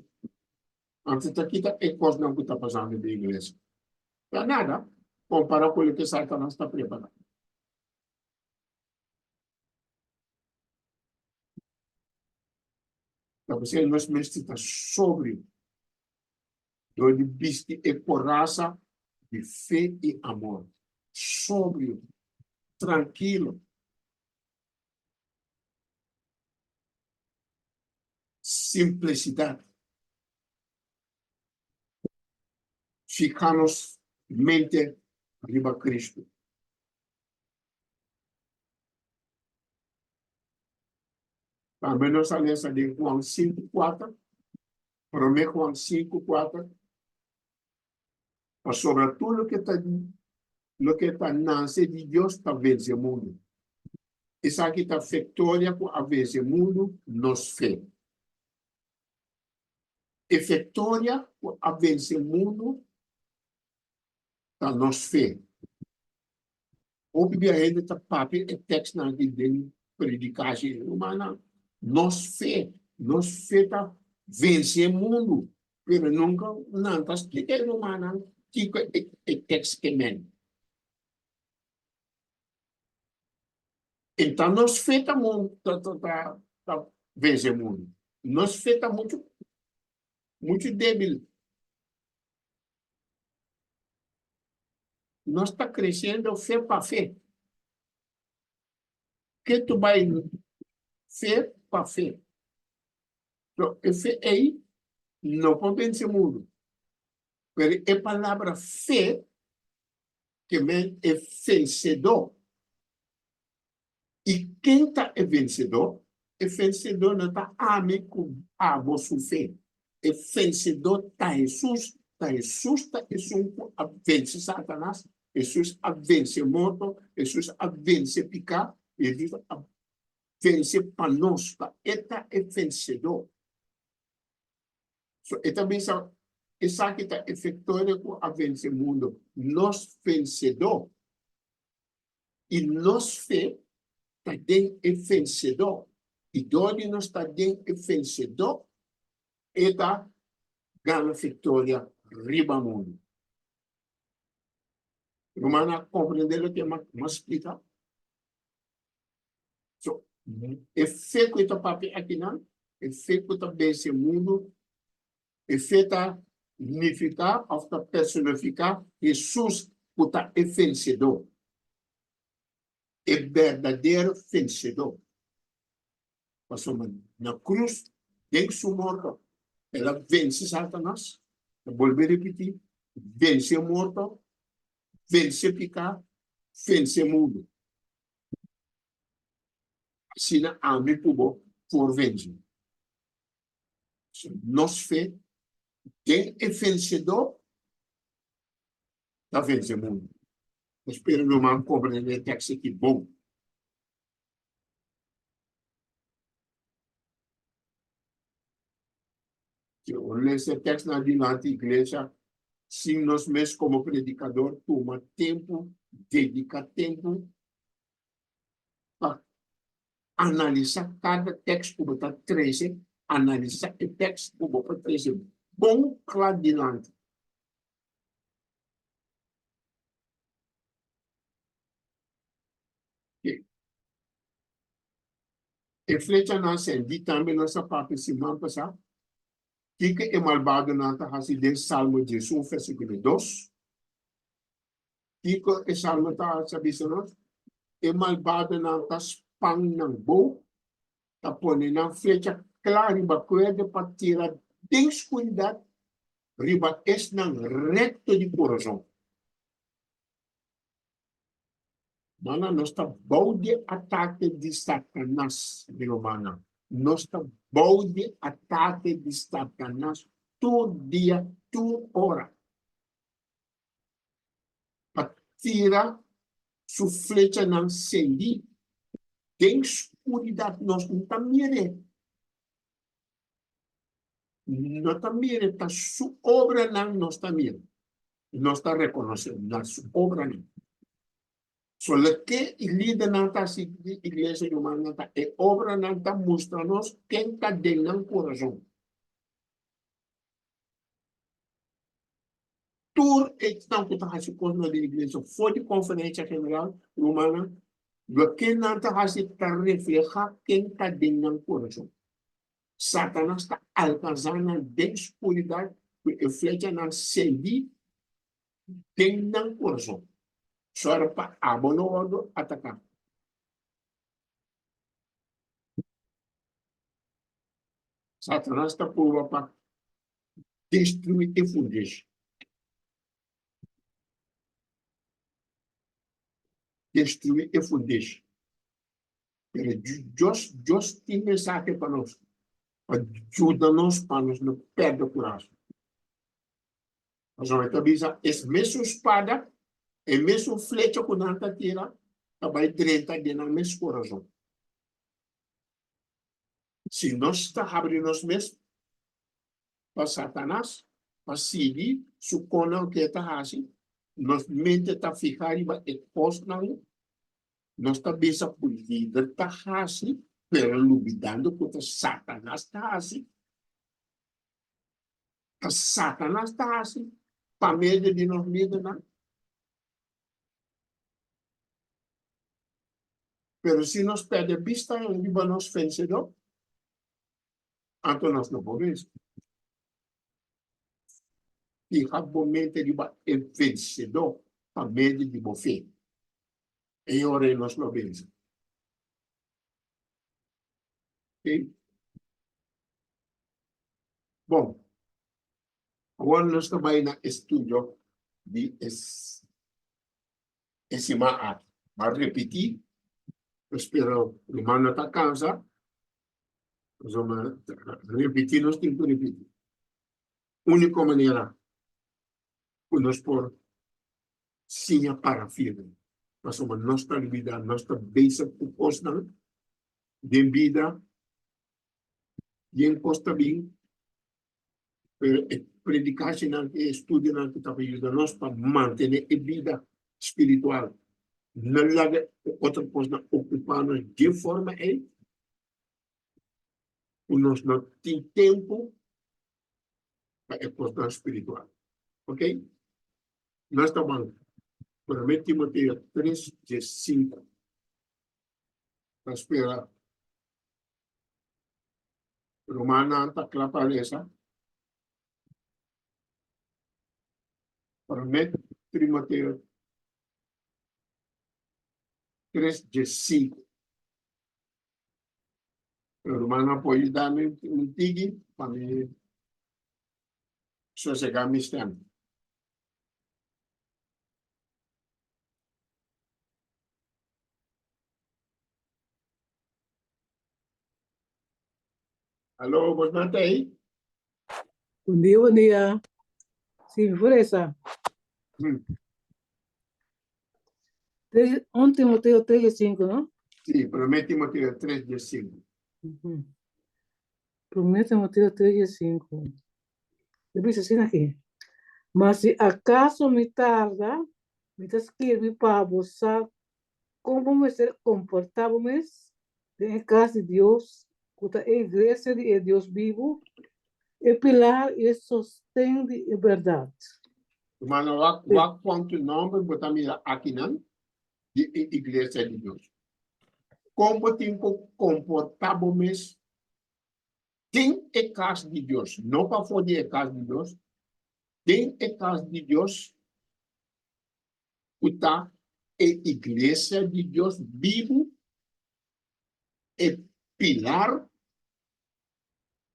Anto ta kita e kosnan ku ta pasando den iglesia? Ta nada kompará ku loke Satanas ta prepará. Ta p'esei nos mester ta sobrio dor di bisti e korasa di fe i amor. Sobrio, trankilo. Simplisidat. Fiha nos mente riba Kristu. Tambe nos a lesa den Juan 5:4, Promé Juan 5:4, Pasobra tur loke ta loke ta nase di Dios ta vense mundu. Esaki ta fektoria ku a vense mundu, nos fe. E fektoria ku a vense mundu ta nos fe. Hopi bia hende ta papia e tekstnan aki den predikashi. Rumannan, nos fe, nos fe ta vense e mundu, pero nunka nan ta splika e rumannan kiko e tekst ke men. Enton nos fe ta ta vense e mundu. Nos fe ta muchu muchu debil. Nos ta creciendo fe pa fe. Ke tu bai fe pa fe. So, e fe ei no por vence mundo. Pero e palabra fe ke men e vencedor. I ken ta e vencedor? E vencedor no ta ami cu abo su fe. E vencedor ta Jesus. Ta Jesus ta esun cu a vence Satanas. Jesus a vence morto. Jesus a vence pica. Jesus a vence pa nos. Ta e ta e vencedor. So e ta bisa esaki ta e victoria cu a vence mundo. Nos vencedor. I nos fe ta den e vensedó. I dor di nos ta den e vensedó, e ta gana viktoria riba mundu. Rumannan a komprendé loke mi a splika? So, e fe ku e ta papia akinan, e fe ku ta vense mundu, E fe ta nifiká òf ta personifiká Hesus ku ta e vensedó, e berdadero vensedó. Pasobra na krus, den su morto, el a vense Satanas, ta bolbe ripití, vense morto, vense piká, vense mundu. Asina ami ku bo por vense. Nos fe den e vensedó ta vense mundu. Mi spera lo man komprendé e tekst aki bon. Si un lesa e tekstnan dilanti iglesia sin nos mes komo predikador tuma tempu, dediká tempu pa analisá kada tèks ku bo ta trese, analisá e tèks ku bo por trese bon kla dilanti. E flechanan sendí tambe nos a papia siman pasá. Kiko e malbadonan ta hasi den Salmo 11 versíkulo 2? Kiko e salmo ta sa bisa nos? E malbadonan ta span nan bou, ta pone nan flecha kla riba kuerde pa tira den skuridat riba esnan rekto di kurason. Mana, nos ta bou di atake di Satanas, mi rumannan. Nos ta bou di atake di Satanas tur dia, tur ora. Pa tira su flechanan sendí den skuridat nos no ta mir'é, no ta mir'é, ta su obranan nos ta mira, nos ta rekonosé na su obranan. So loke e lidernan ta hasi di iglesia rumannan ta e obranan ta mustra nos ken ta den nan kurason. Tur esnan ku ta hasi kosnan den iglesia for di Konferensia General, rumannan, loke nan ta hasi ta reflehá ken ta den nan kurason. Satanas ta alkansá nan den skuridat ku e flechanan sendí den nan kurason. Sòru pa abo no wòrdu ataká. Satanas ta purba pa destruí e fundeshi. Destruí e fundeshi. Pero Dios, Dios tin mensahe pa nos, pa yuda nos pa nos no perde kurashi. Pasobra e ta bisa, es mesun spada, e mesun flecha ku nan ta tira, ta bai drenta den nan mes kurason. Si nos ta habri nos mes pa Satanas, pa sigui su konnan ku e ta hasi, nos mente ta fiha riba e kosnan, nos ta bisa ku lider ta hasi, pero lubidando ku ta Satanas ta hasi. Ta Satanas ta hasi pa medio di nos lidernan. Pero si nos perde bista riba nos vensedó, anto nos no por vense. Fiha bo mente riba e vensedó pa medio di bo fe. E ora ei nos lo vense. Okay? Bon, awor nos ta bai na estudio di e siman aki. M'a repetí, spera ruman no ta kansa, pasobra repetí nos tin ku repetí. Úniko manera ku nos por siña para firme, pasobra nos ta olbidá, nos ta bezig ku kosnan den bida. Yen kos ta bin, pero e predikashinan, e estudionan ku ta pa yuda nos pa mantené e bida spiritual, no laga e otro kosnan okupá nos dje forma ei ku nos no tin tempu pa e kosnan spiritual. Ok? Nos ta ban Promé Timoteo 3, 5. Ta spera Rumannan ta kla pa lesa. Promé Timoteo 3 15. Rumannan por yuda mi un tiki pa mi sosegá mi stèm. Aló, bos nan ta ei? Bon dia, bon dia. Sí, mi por esa. 1 Timoteo 3 y 5, no? Sí, 1 Timoteo 3 y 5. 1 Timoteo 3 y 5. E bisa asina aki, Ma si akaso mi tarda, mi ta skirbi pa bo sa Kon bo mester komportá bo mes den e kas di Dios, ku ta e iglesia di e Dios bibu, e pilar i e sosten di e bèrdat? Rumannan, wak wak kuantu nòmber bo ta mira akinan di e iglesia di Dios. Kon bo tin ku komportá bo mes den e kas di Dios, no pafó di e kas di Dios, den e kas di Dios ku ta e iglesia di Dios bibu, e pilar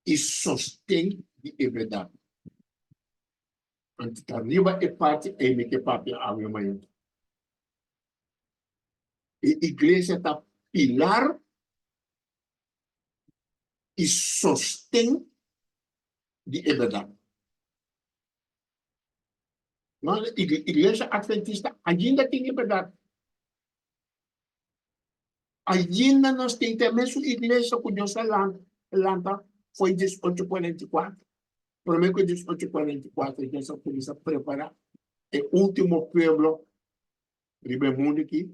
i sosten di e bèrdat. Anto ta riba e parti ei mi ke papia awe mainta. E iglesia ta pilar i sosten di e bèrdat. No, iglesia adventista ainda tin e berdad. Ainda nos tin te mesun iglesia ku Dios a lanta foi 1844. Prome ku 1844 Dios a kuminsa prepara e ultimo pueblo riba e mundu aki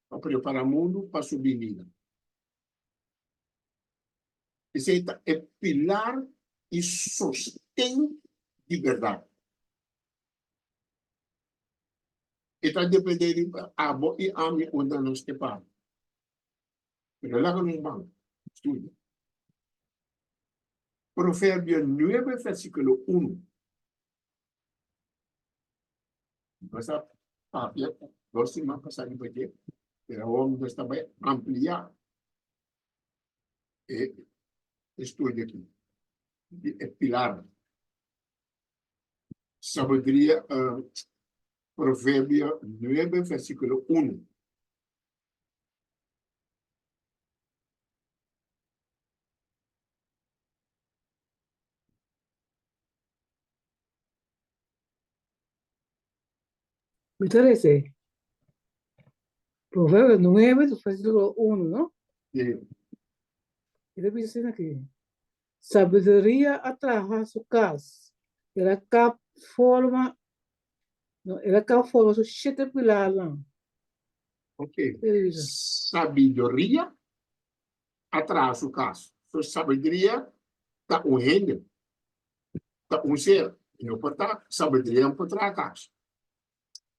pa prepara mundu pa su binida. Esei ta e pilar i sosten di bèrdat. E ta dependé di abo i ami unda nos ke para. Pero laga nos ban studia. Proverbio 9 versíkulo 1. Nos a papia dos siman pasá riba dje, pero awor nos ta bai ampliá e estudio aki di e pilar. Sabiduria, Proverbio 9 versíkulo 1. Mi ta lesa Proverbio 9, versículo 1, no? Sí. E ta bisa asina aki, Sabiduria a traha su kas, el a kap forma, no, el a kap forma su shete pilarnan. Ok. Sabiduria a traha su kas. So sabiduria ta un hende, ta un ser. E no por ta, sabiduria no por traha kas.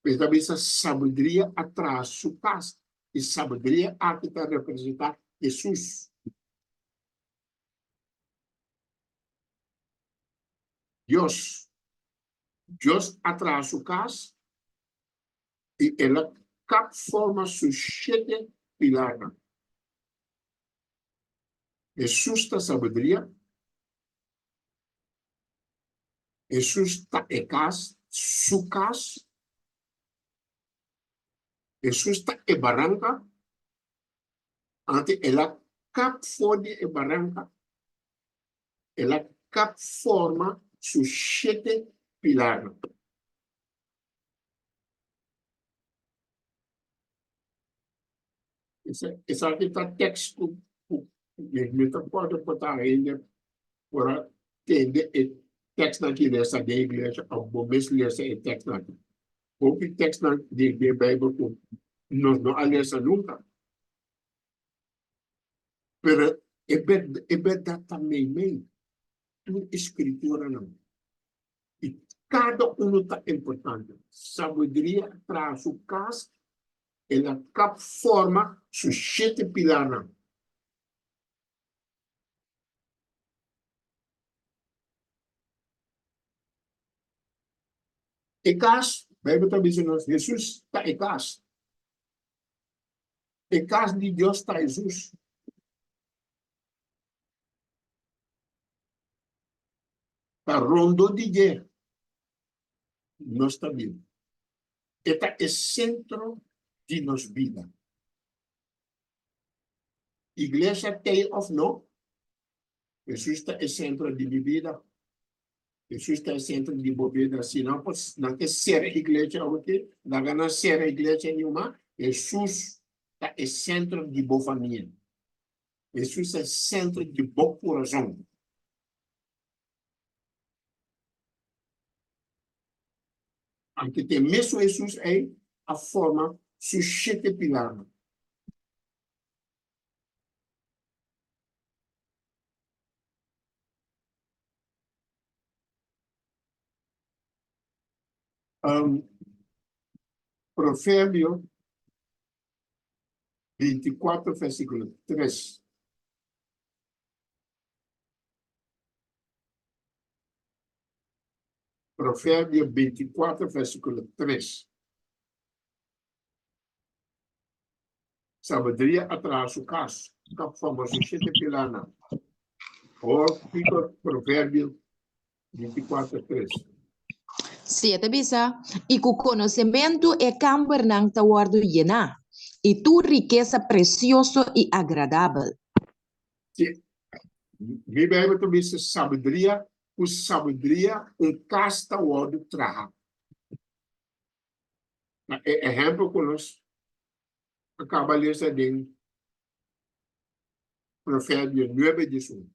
Pero e ta bisa sabiduria a traha su kas. I sabiduria aki ta representá Hesus. Dios. Dios a traha su kas i el a kap forma su shete pilarnan. Hesus ta sabiduria. Hesus ta e kas, su kas. Hesus ta e baranka. Antes el a kap for di e baranka, el a kap forma su shete pilarnan. Esaki ta tekst ku mi ta kòrda por ta hende por a tende e tekstnan ki lesa den iglesia òf bo mes lesa e tekstnan aki. Hopi tekstnan di den Beibel ku nos no a lesa nunka. Pero e e bèrdat ta meimei tur e skrituranan. I kada unu ta importante. Sabiduria a traha su kas, el a kap forma su shete pilarnan. E kas, Beibel ta bisa nos, Hesus ta e kas. E kas di Dios ta Hesus. Ta rondó di dje nos ta biba. E ta e sentro di nos bida. Iglesia t'ei òf no, Hesus ta e sentro di mi bida. Hesus ta e sentro di bo bida. Si nan por, nan ke sera iglesia awor-aki, laga nan sera iglesia niuma, Hesus ta e sentro di bo famia. Hesus ta e sentro di bo kurason. Anto te mesun Hesus ei a forma su shete pilarnan. Proverbio 24 versículo 3. Proverbio 24 versículo 3. Sabiduria a traha su kas, kap forma su shete pilarnan. Hoor kiko Proverbio 24, 3. Sí, e ta bisa, I ku konosementu e kambernan ta wòrdu yená, i tur rikesa presioso i agradabel. Sí, mi Bijbel ta bisa sabiduria, ku sabiduria un kas ta wòrdu traha. Na e ehèmpel ku nos a kaba lesa den Proverbio nuebe diesun,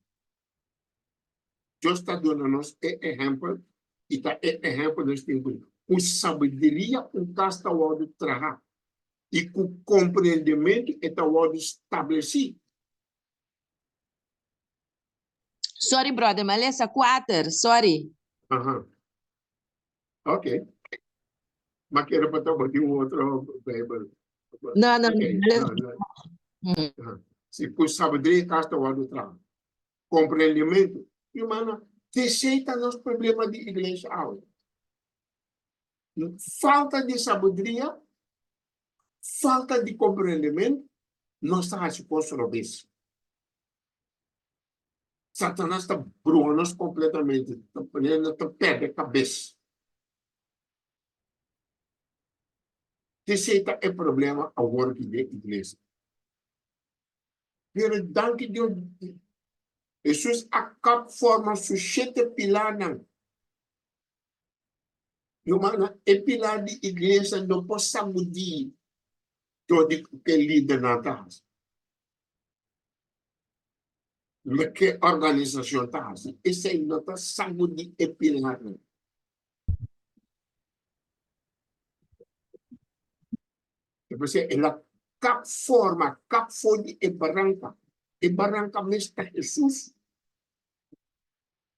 Dios ta duna nos e ehèmpel i ta e ehèmpel nos tin ku ku sabiduria un kas ta wòrdu traha i ku komprendementu e ta wòrdu stablesí. Sorry brother, mi a lesa kuater, sorry. Aha. Ok. Ma kere pa toma di un otro Bijbel. No, no, Ok, no. no, no. Aha. Si ku sabiduria kas ta wòrdu traha. Komprendimentu. Hermano, esei ta nos problema di iglesia awe. Falta di sabiduria, falta di komprendimentu, nos ta hasi kos robes. Satanas ta bruha nos kompletamente, ta pone nos ta pèrdè kabes. Esei ta e problema awor aki den iglesia. Pero danki Dios, Hesus a kap forma su shete pilarnan. Rumannan, e pilar di iglesia no por sagudí dor di ku e lidernan ta hasi, loke organisashon ta hasi, esei no ta sagudí e pilarnan. Entonces el a kap forma, kap for di e baranka. E baranka mes ta Hesus.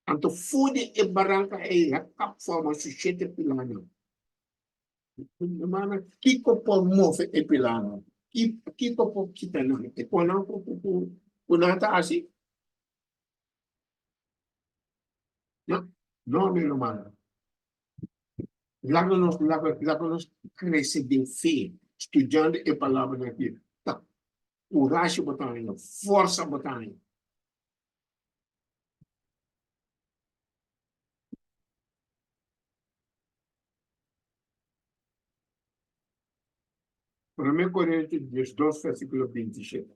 Anto for di e baranka ei el a kap forma su shete pilanan. Hermana, kiko por move e pilanan? Kiko por kita nan? E konan ku nan ta hasi? No, no, mi hermana. Laga nos, laga, laga nos crece den fe, studiando e palabra aki. Ta coraje bo ta haña, forsa bo ta haña. Promé Korintio 12, versíkulo 27.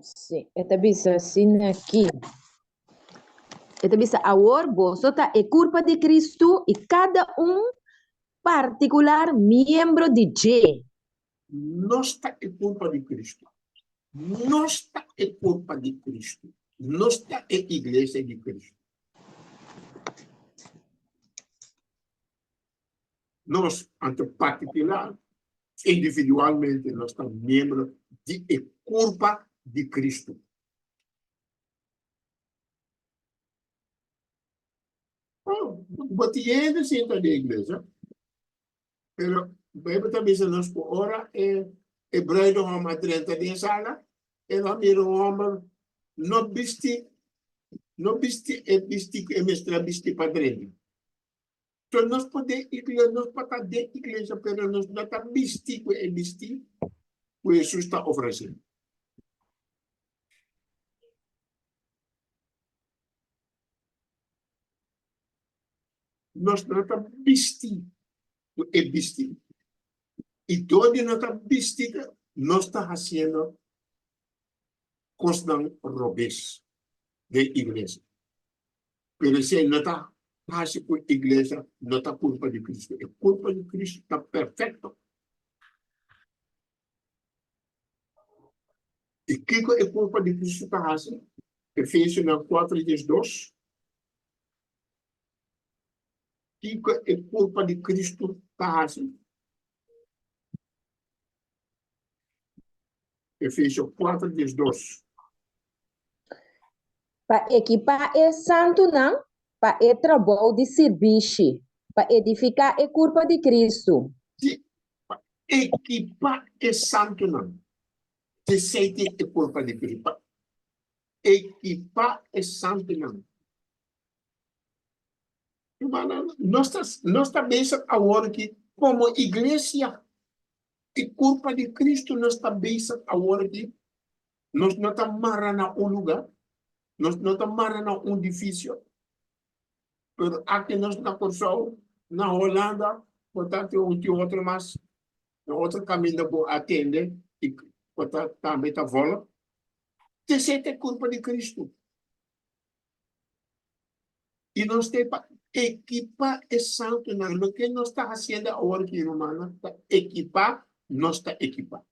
Sí, e ta bisa asina aki. E ta bisa, Awor boso ta e kurpa di Kristu i kada un partikular miembro di dje. Nos ta e kurpa di Kristu. Nos ta e kurpa di Kristu. Nos ta e iglesia di Kristu. Nos, anto partikular, individualmente, nos ta miembro di e kurpa di Kristu. Oh, bo tin hende sinta den iglesia, pero Bijbel ta bisa nos ku ora e e bruidegom a drenta den sala, el a mira un homber no bisti, no bisti e bisti ku e mester a bisti pa drenta. So nos por den iglesia, nos por ta den iglesia, pero nos no ta bisti ku e bisti ku Hesus ta ofresé. Nos no ta bisti ku e bisti. I dor di no ta bisti, nos ta hasiendo kosnan robes den iglesia. Pero esei no ta hasi ku iglesia no ta kurpa di Kristu. E kurpa di Kristu ta perfekto. I kiko e kurpa di Kristu ta hasi? Efesionan 4 12. Kiko e kurpa di Kristu ta hasi? Efesio 4 12. Pa ekipá e santunan pa e trabou di sirbishi, pa edifiká e kurpa di Kristu. Sí, pa ekipá e santunan. Esei tin e kurpa di Kristu, pa ekipá e santunan. Hermano, nos ta, nos ta bezig awor aki komo iglesia. E kurpa di Kristu nos ta bezig awor aki. Nos no ta mara na un lugá, nos no ta mara na un edifisio. Pero aki nos na Kòrsou, na Holanda, por ta tin un tin otro mas, na otro kaminda bo atende i por ta tambe ta vòlg. Esei ta e kurpa di Kristu. I nos te pa ekipá e santunan. Loke nos ta hasiendo awor aki, rumannan, ta ekipá, nos ta ekipá.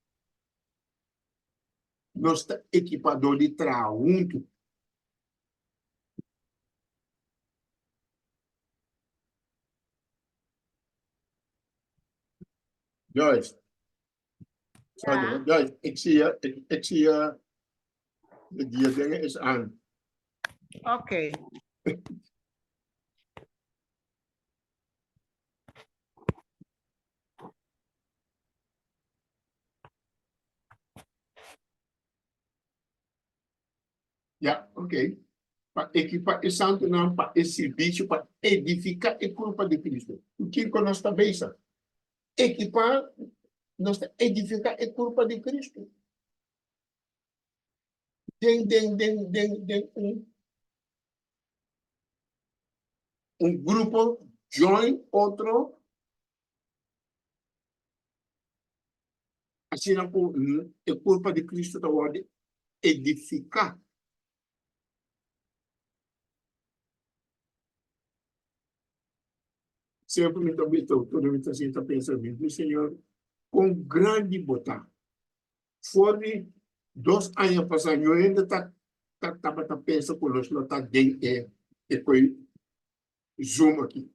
Nos ta ekipá dor di traha huntu. Joyce. Sorry, Joyce, ik zie je, ik zie je, je dingen is aan. Oké. Ja, oké. Pa ekipá e santunan pa e sirbishi pa edifiká e kurpa di Kristu. Ku kiko nos ta bezig? Ekipá, nos ta edifiká e kurpa di Kristu. Den, den, den, den, den un. Un grupo join otro asina ku e kurpa di Cristo ta wòrdu edifiká. Semper mi ta bisa, ora mi ta sinta pensa, mi di, Señor, kon grandi bo ta. For di dos aña pasá no hende ta tabata pensa ku nos lo ta den e e koi Zoom aki.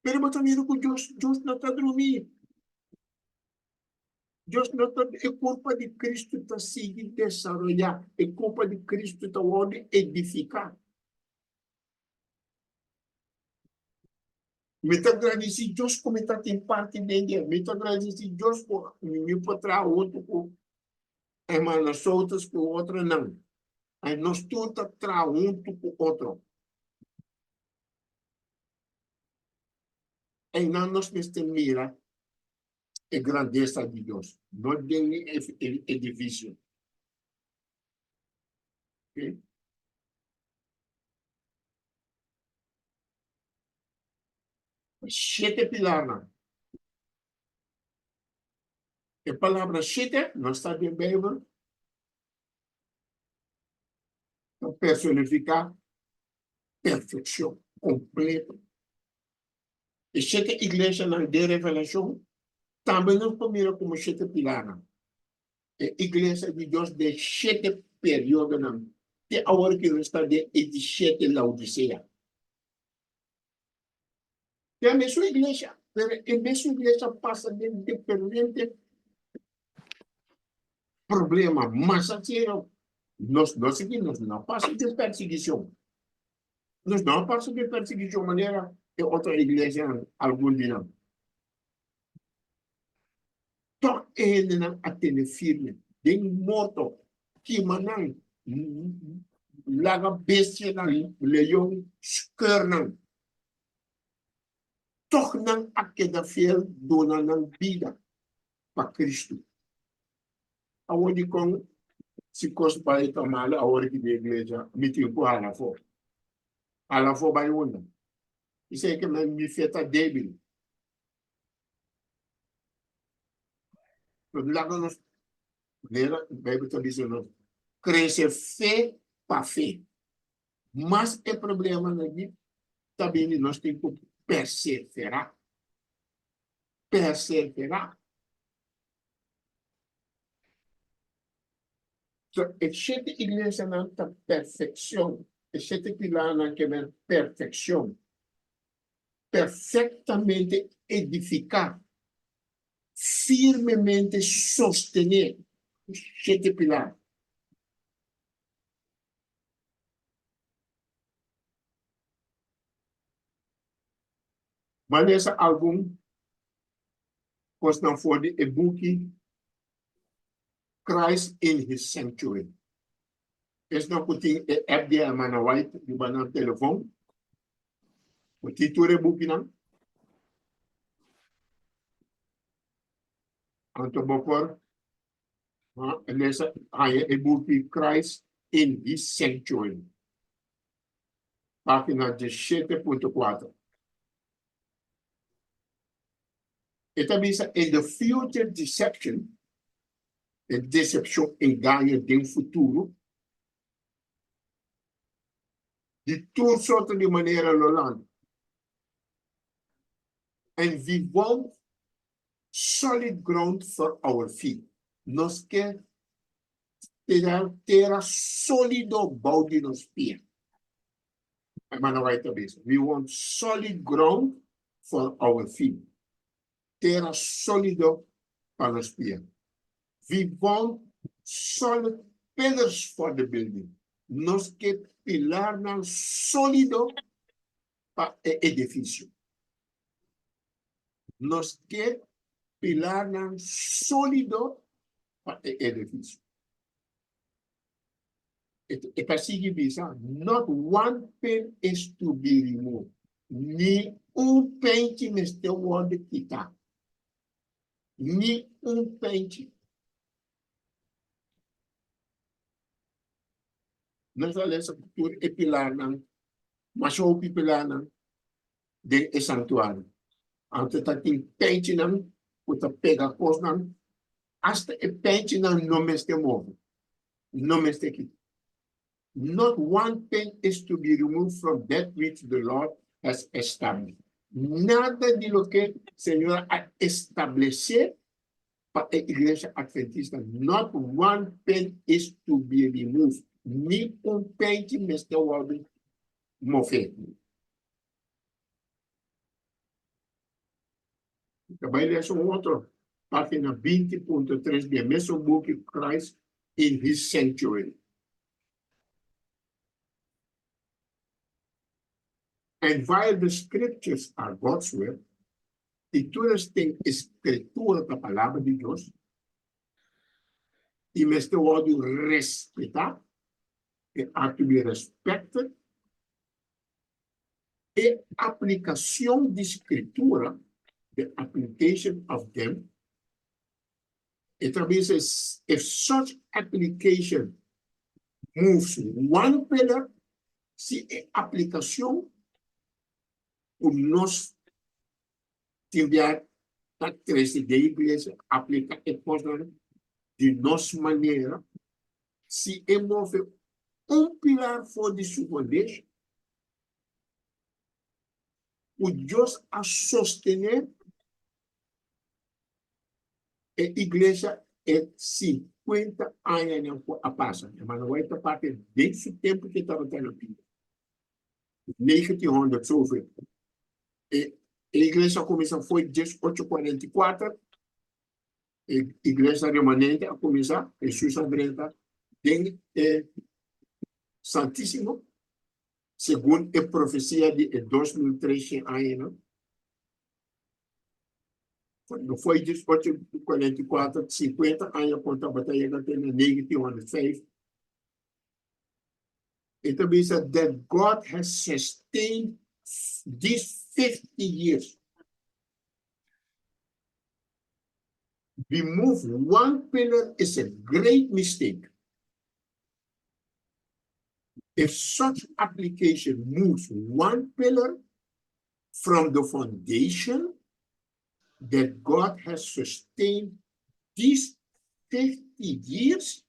Pero bo ta mira ku Dios, Dios no ta drumí. Dios no ta, e kurpa di Kristu ta sigui desaroyá, e kurpa di Kristu ta wòrdu edifiká. Mi ta gradisí Dios ku mi ta tin parti den dje. Mi ta gradisí Dios ku mi por traha huntu ku hermana Soutas ku otronan. I nos tur ta traha huntu ku otro. Einan nos mester mira e grandesa di Dios, no den e edifisio. Okay? Shete pilarnan. E palabra shete no sta den Bijbel. Ta personifica perfeccion completo. E shete iglesianan den Revelashon tambe nos por mira komo shete pilarnan. E iglesia di Dios den shete periodonan te awor ki nos ta den e di shete Laodisea. Te a mesun iglesia, pero e mesun iglesia pasa den diferente problema mas serio. Nos no sigui, nos no pasa den persiguishon. Nos no a pasa den persiguishon manera e otro iglesianan algun di nan. Tok e hendenan a tene firme den morto, kima nan, laga bestianan, leon skeur nan. Tok nan a keda fiel duna nan bida pa Kristu. Awor dikon si kos bai ta malu awor ki den iglesia mi tin ku hala afó? Hala afó bai unda? Esei ke men mi fe ta débil. Pero laga nos manera Beibel ta bisa nos krese fe pa fe. Mas e problemanan aki ta bini nos tin ku perseverá. Perseverá. So, e shete iglesianan ta perfeccion. E shete pilarnan ke men perfeccion. Perfectamente edificá, firmemente sostené shete pilar. Bo a lesa algun kosnan for di e buki Christ in His Sanctuary. Esnan ku tin e app di Hermana White riba nan telefon, ku tin tur e bukinan. Anto bo por lesa haña e buki Christ in His Sanctuary, página 17.4. E ta bisa in the future deception, e decepcion, engaño den futuro, di tur sorto di manera lo lanta. And we want solid ground for our feet. Nos ke tera, tera solido bou di nos pia. Hermana White ta bisa, we want solid ground for our feet. Tera solido pa nos pia. We want solid pillars for the building. Nos ke pilarnan solido pa e edifisio. Nos ke pilarnan solido pa e edifisio. E ta sigui bisa, Not one pin is to be removed. Ni un penchi mester wòrdu kitá. Ni un penchi. Nos a lesa ku tur e pilarnan, masha hopi pilarnan den e santuario. Anto ta tin pènchinan ku ta pega kosnan, asta e pènchinan no mester move, no mester kita. Not one thing is to be removed from that which the Lord has established. Nada di loke Señor a establesé pa e Iglesia Adventista, not one pin is to be removed. Ni un penchi mester wòrdu move. Ta bai lesa un otro página 20.3 di e mesun buki Christ in His Sanctuary. And while the scriptures are God's word, i tur esten e Scritura ta Palabra di Dios, i mester wòrdu respetá, they are to be respected, e aplicacion di Scritura, the application of them, e ta bisa if such application moves one pillar, si e aplicacion cu nos tin bia ta trece den iglesia, aplica e cosnan di nos manera, si e move un pilar for di su foundation, cu Dios a sostene e iglesia e 50 añanan cu a pasa. Hermano White ta papia den su tempo cu e tabata na bida. 1900 zoveel. E iglesia a cuminsa foi 1844. E iglesia remanente a cuminsa, Jesus a drenta den e Santísimo, segun e profecia di e 2300 añanan. No foi 1844, 50 aña con tabata yega te na 1905. E ta bisa that God has sustained these 50 years. Remove one pillar is a great mistake. If such application moves one pillar from the foundation that God has sustained these 50 years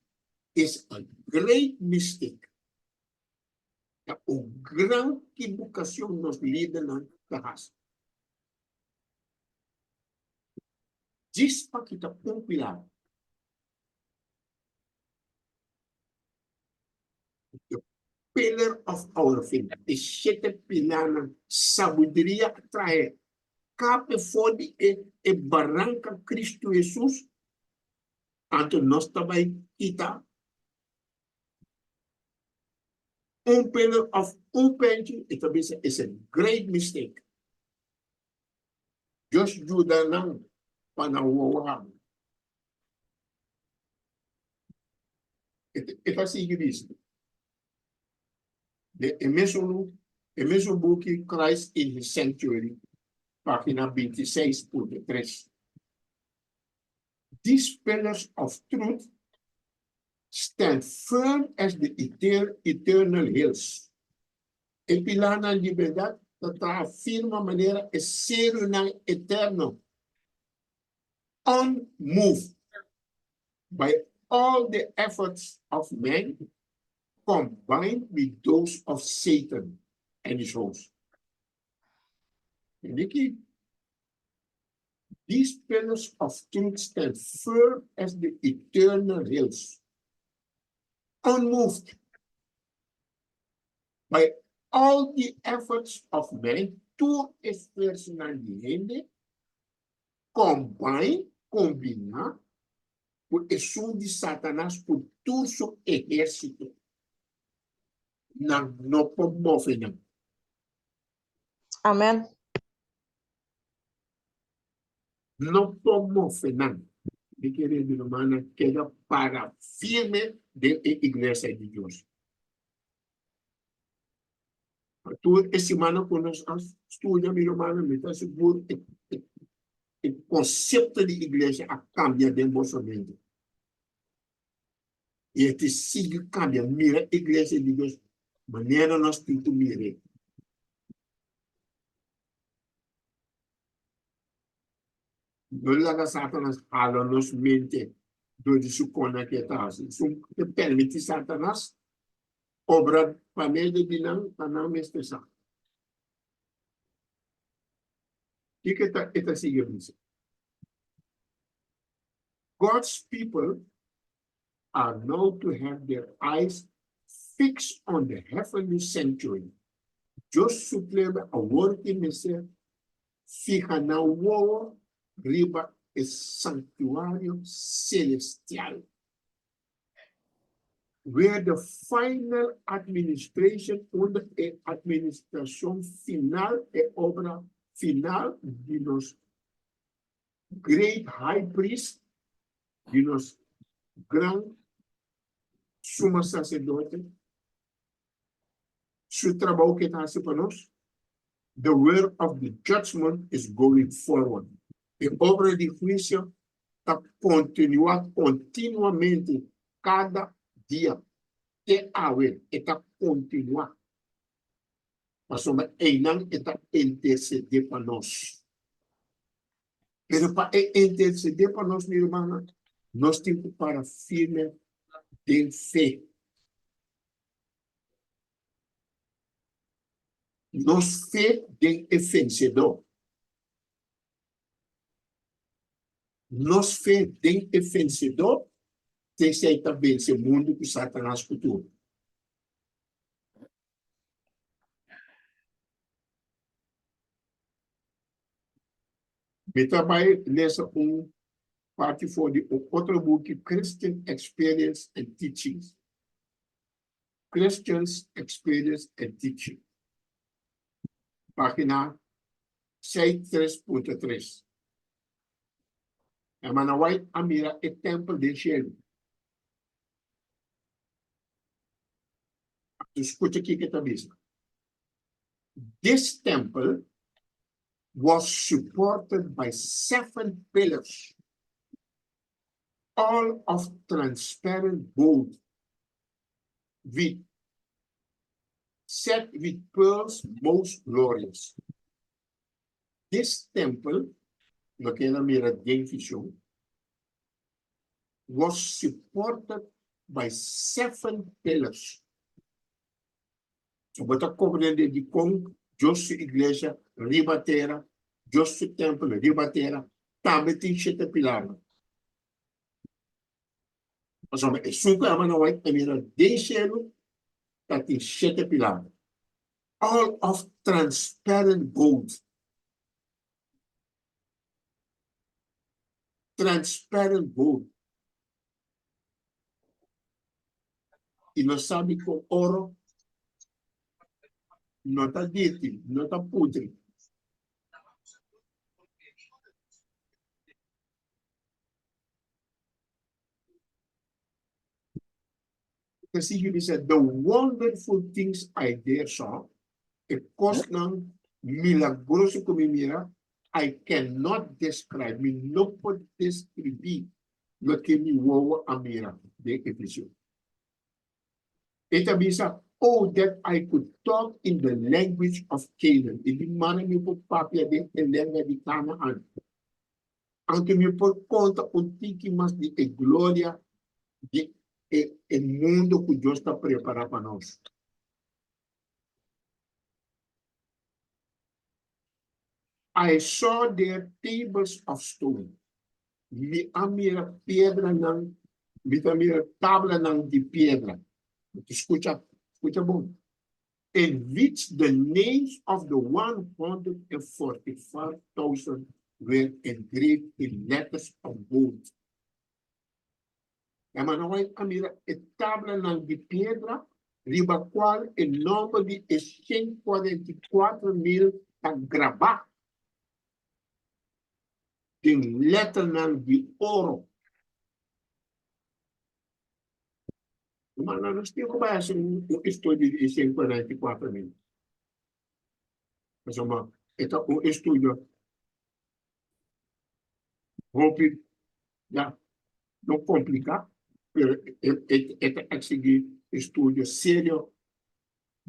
is a great mistake. Ta un gran ekivocacion nos lidernan ta haci. Djis pa kita un pilar. The pillar of our faith. E shete pilarnan sabiduria a trahe kape for di e e baranka Cristo Jesus. Anto nos ta bai kita un pillar of un penchi, e ta bisa is a great mistake. Dios yuda nan pa nan wowo habri. E ta sigui bisa den e mesun e mesun buki Christ in His Sanctuary, pagina 26.3. These pillars of truth stand firm as the eternal hills. E pilarnan di bèrdat ta traha firma manera e serunan eterno. Unmoved by all the efforts of men combined with those of Satan and his host. Tende? These pillars of truth stand firm as the eternal hills, unmoved by all the efforts of men, tur esfuersonan di hende, combine, combina, cu esun di Satanas cu tur su ehercito. Nan no por move nan. Amen. No por move nan. Mi kerido rumannan, keda para firme den e iglesia di Dios. Pa tur e simannan ku nos a studia, mi rumannan, mi ta sigur e e konsepto di iglesia a kambia den boso mente. I e ta sigui kambia. Mira iglesia di Dios manera nos tin ku mir'é. No laga Satanas hala nos mente dor di su kona ku e ta hasi. Esun ku permití Satanas obra pa medio di nan, ta nan mester sa. Kiko e ta sigui bisa? God's people are now to have their eyes fixed on the heavenly sanctuary. Dios su pueblo awor tin mester fiha nan wowo riba e sanctuario celestial, where the final administration, unda e administracion final, e obra final di nos Great High Priest, di nos Gran Suma Saserdote, su trabou ke ta hasi pa nos, the work of the judgment is going forward. E obra di huisio ta kontinuá kontinuamente kada dia, te awe e ta kontinuá, pasobra einan e ta intersedé pa nos. Pero pa e intersedé pa nos, mi rumannan, nos tin ku para firme den fe. Nos fe den e vensedó. Nos fe den e vensedó, t'esei ta vense mundu ku Satanas ku tur. Mi ta bai lesa un parti for di un otro buki, Christian Experience and Teachings. Christian's Experience and Teaching. Pagina 63.3. Hermana White a mira e tempel den shelu. Skucha kiko e ta bisa. This temple was supported by seven pillars, all of transparent gold, with set with pearls most glorious. This temple, loke el a mira den vision, was supported by seven pillars. So bo ta comprende dikon Dios su iglesia riba tera, Dios su tempel riba tera, tambe tin shete pilarnan. Pasobra esun ku yama na wak ta mira den shelu ta tin shete pilar, all of transparent gold. Transparent gold. I nos sabi ku oro no ta dirti, no ta putri. Ta sigui bisa, The wonderful things I there saw, e kosnan milagroso ku mi mira, I cannot describe, mi no por deskribí loke mi wowo a mira den e vision. E ta bisa, Oh, that I could talk in the language of Canaan, i di manera mi por papia den e lenga di Canaan. Anto mi por konta un tiki mas di e gloria di e e mundu ku Dios ta prepará pa nos. I saw their tables of stone. Mi a mira piedranan, mi ta mira tablanan di piedra. Skucha, skucha bon. In which the names of the 144,000 were engraved in letters of gold. Hermano White a mira e tablanan di piedra riba cual e nomber di e 144,000 ta grabá den letternan di oro. Hermano, nos tin ku bai hasi un estudio di e 144,000. Pasobra e ta un estudio hopi, ya, no kompliká, Pero e ta exigí estudio serio,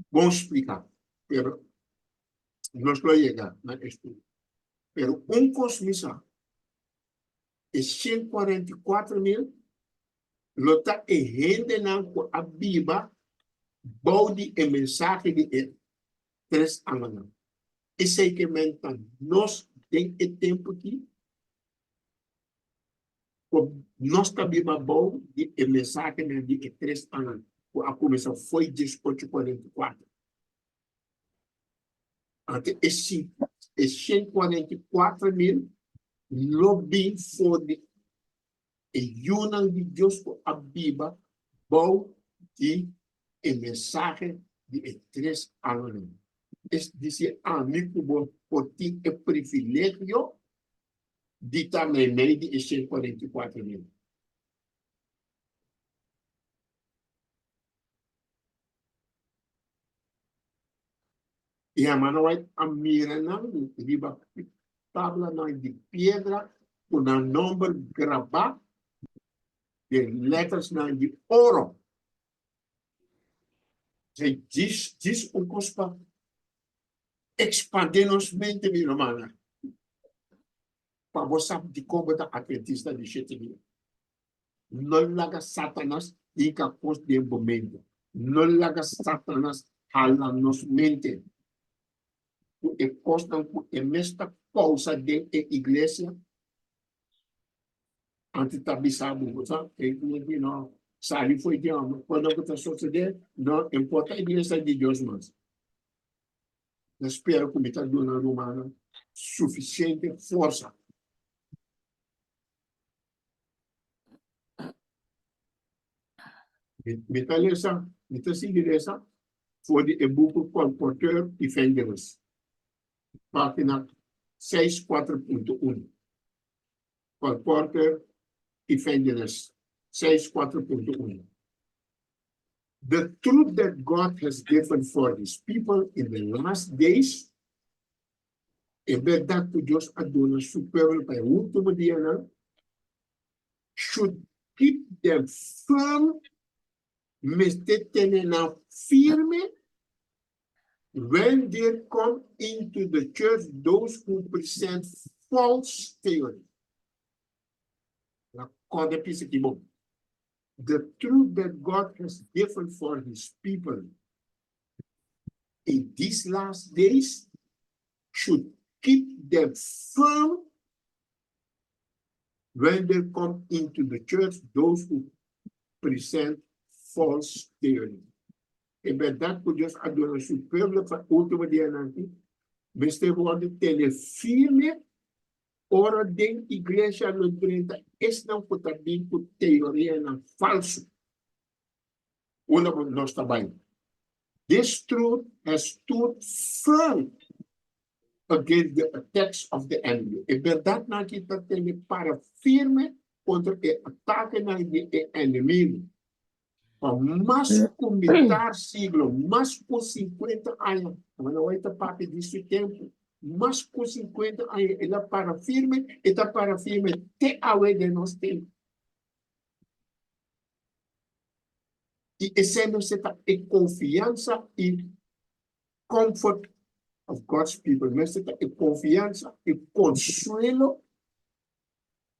bon spliká. Pero nos lo yega na estudio. Pero un kos mi sa, e 144.000 lo ta e hendenan ku a biba bou di e mensahe di e tres angelnan. Esei ke men ta nos den e tempu aki, ku nos ta biba bou di e mensahenan di e tres angel ku a kuminsá fo'i 1844. Anto e e 144.000 lo bin for di e yunan di Dios ku a biba bou di e mensahe di e tres angelnan. Es disi ami ku bo por tin e privilegio di ta meimei di e 144.000. I hermano White a mira nan riba tablanan di piedra ku nan nomber grabá den lettersnan di oro. Esei djis djis un kos pa ekspandé nos mente, mi rumannan, pa bo sa dikon bo ta Atventista di shete dia. No laga Satanas hinka kos den bo mente. No laga Satanas hala nos mente ku e kosnan ku e mes ta kousa den e iglesia. Antes ta bisa bo, bo sa, e iglesia no sali fo'i di homber. Cuando ku ta sosode, no importa iglesia di Dios mas. Mi spera ku mi ta duna rumannan sufisiente forsa. Mi ta lesa, mi ta sigui lesa for di e buku Colporteur Evangelist, página seis kuater punto un. Colporteur Evangelist, seis kuater punto un. The truth that God has given for his people in the last days E bèrdat ku Dios a duna su pueblo pa e último dianan should keep them firm, mester tene nan firme, when there come into the church those who present false theory. Na kòrda pisa ki bon. The truth that God has given for his people in these last days should keep them firm when they come into the church those who present false theory. E bèrdat ku Dios a duna su pueblo pa último dianan aki mester wòrdu tene firme ora den iglesia lo drenta esnan ku ta bin ku teorianan falsu. Unda bo nos ta bai? This truth has stood firm against the attacks of the enemy. E bèrdatnan aki ta tene para firme kontra e atakenan di e enemigu. Pa mas ku mitar siglo, mas ku sinkuenta aña, Hermana White ta papia di su tempu, mas ku sinkuenta aña el a para firme, e ta para firme te awe den nos tempu. I esei mester ta e konfiansa i comfort of God's people. Mester ta e konfiansa i konsuelo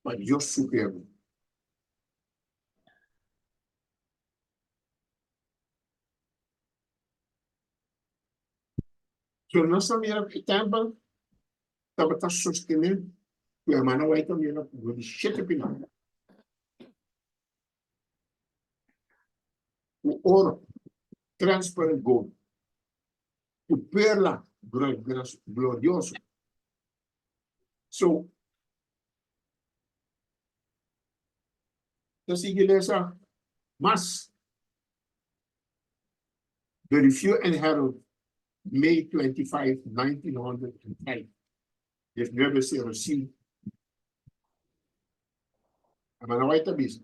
pa Dios su pueblo. So nos a mira ku e tèmpel tabata sostené ku hermana White a mira ku di shete pilar. Ku oro, transparent gold, ku perla glorioso. So, ta sigui lesa mas. The Review and Herald, May 25, 1905. 1905. Hermana White ta bisa,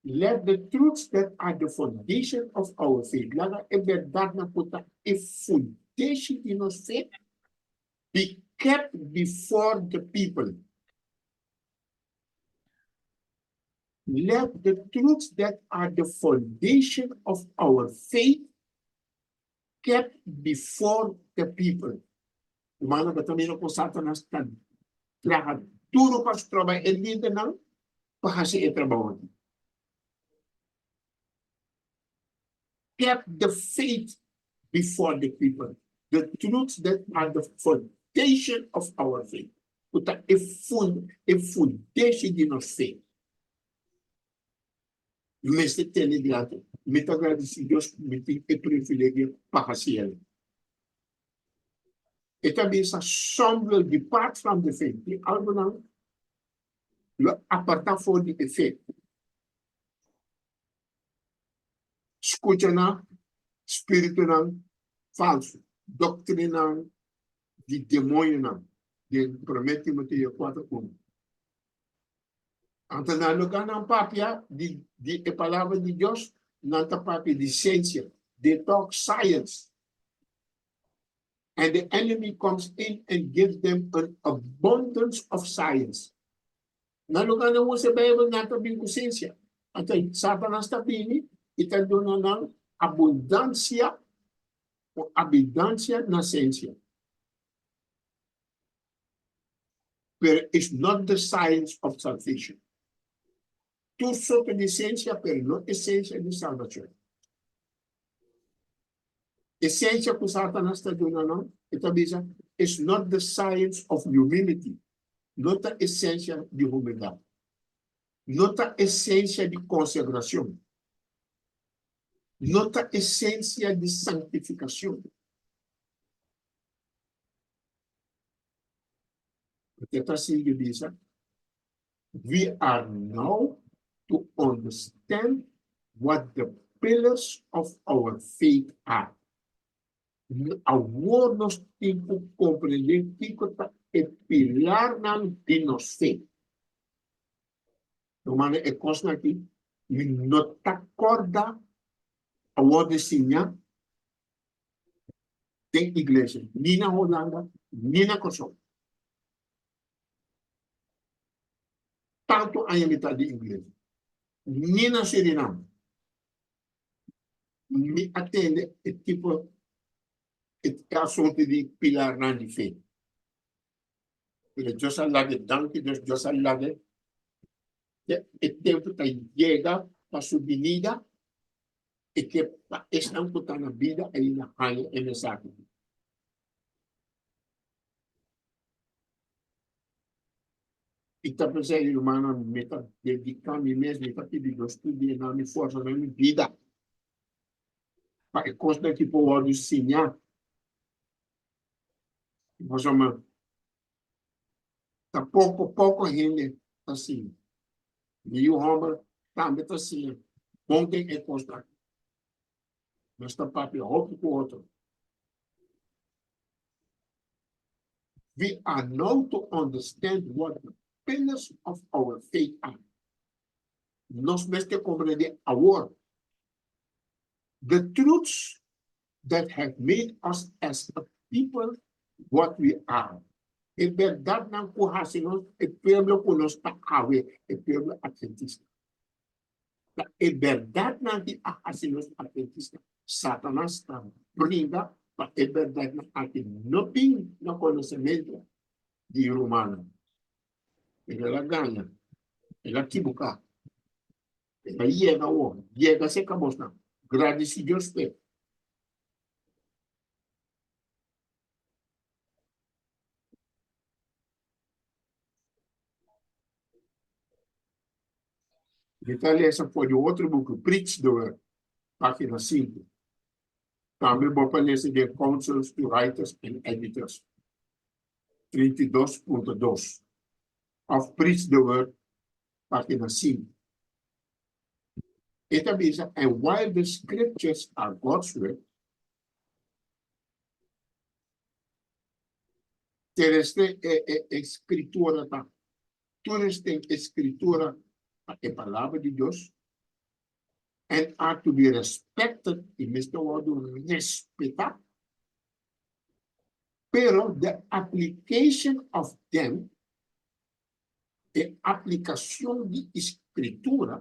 Let the truths that are the foundation of our faith, laga e bèrdatnan ku ta e fundeshi di nos fe, be kept before the people. Let the truths that are the foundation of our faith kept before the people. Humano bo ta mira kon Satanas ta traha duro pa stroba e lidernan pa hasi e trabou aki. Kept the faith before the people, the truths that are the foundation of our faith, ku ta e fun e fundeshi di nos fe. Mester tene dilanti. Mi ta gradisí Dios ku mi tin e privilegio pa hasi el. E ta bisa, Some will depart from the faith. Tin algunan lo apartá for di e fe. Skucha na spiritunan falsu, doktrinanan di demoñonan, den Promé Timoteo kuater unu. Anto na lugar nan papia di di e palabra di Dios, nan ta papia di siensia. They talk science. And the enemy comes in and gives them an abundance of science. Na lugar nan usa e Bijbel, nan ta bin ku siensia. Anto Satanas ta bini i ta duna nan abundansia o abundansia na siensia. Pero it's not the science of salvation. Tur sorto di siensia, pero no e siensia di salbacion. E siensia ku Satanas ta duna nan, e ta bisa, it's not the science of humility. No ta e siensia di humildad. No ta e siensia di konsagrashon. No ta e siensia di santifikashon. Porque ta sigui bisa, We are now to understand what the pillars of our faith are. Awor nos tin ku komprendé kiko ta e pilarnan di nos fe. Rumannan, e kosnan aki mi no ta kòrda awor di siña den iglesia, ni na Hulanda, ni na Kòrsou. Tantu aña mi ta di iglesia, ni na Surinam mi a tende e tipo e asuntu di pilarnan di fe. Pero Dios a lag'e, danki Dios, Dios a lag'e e tempu ta yega pa su binida e ke pa esnan ku ta na bida ainda haña e mensahe. I ta pensá, Rumannan, mi ta dediká mi mes, mi ta pidi Dios tur dia na mi forsa, na mi bida, pa e kosnan ki por wòrdu siñá. Pasobra ta poko poko hende ta siña. Mi yu hòmber tambe ta siña bon den e kosnan. Nos ta papia hopi ku otro. We are now to understand what the pillars of our faith are. Nos mester comprende awor the truths that have made us as a people what we are. E berdadnan ku hasi nos e pueblo ku nos ta awe, e pueblo Adventista. Ta e berdadnan ki a hasi nos Adventista. Satanas ta bringa pa e berdadnan aki no bin na konosementu di rumannan. Pero el a gaña, el a kibuká. El a yega awor, yega serka bosnan. Gradisí Dios p'e. Mi ta lesa for di otro buki, Preach the Word, página sinku. Tambe bo por lesa den Counsels to Writers and Editors, 32.2, òf Preach the Word, página sinku. E ta bisa, And while the scriptures are God's word, Tereste e e skritura ta Tur esten e Scritura ta e Palabra di Dios and are to be respected y mester wordo respeta, pero the application of them, e aplicacion di Skritura,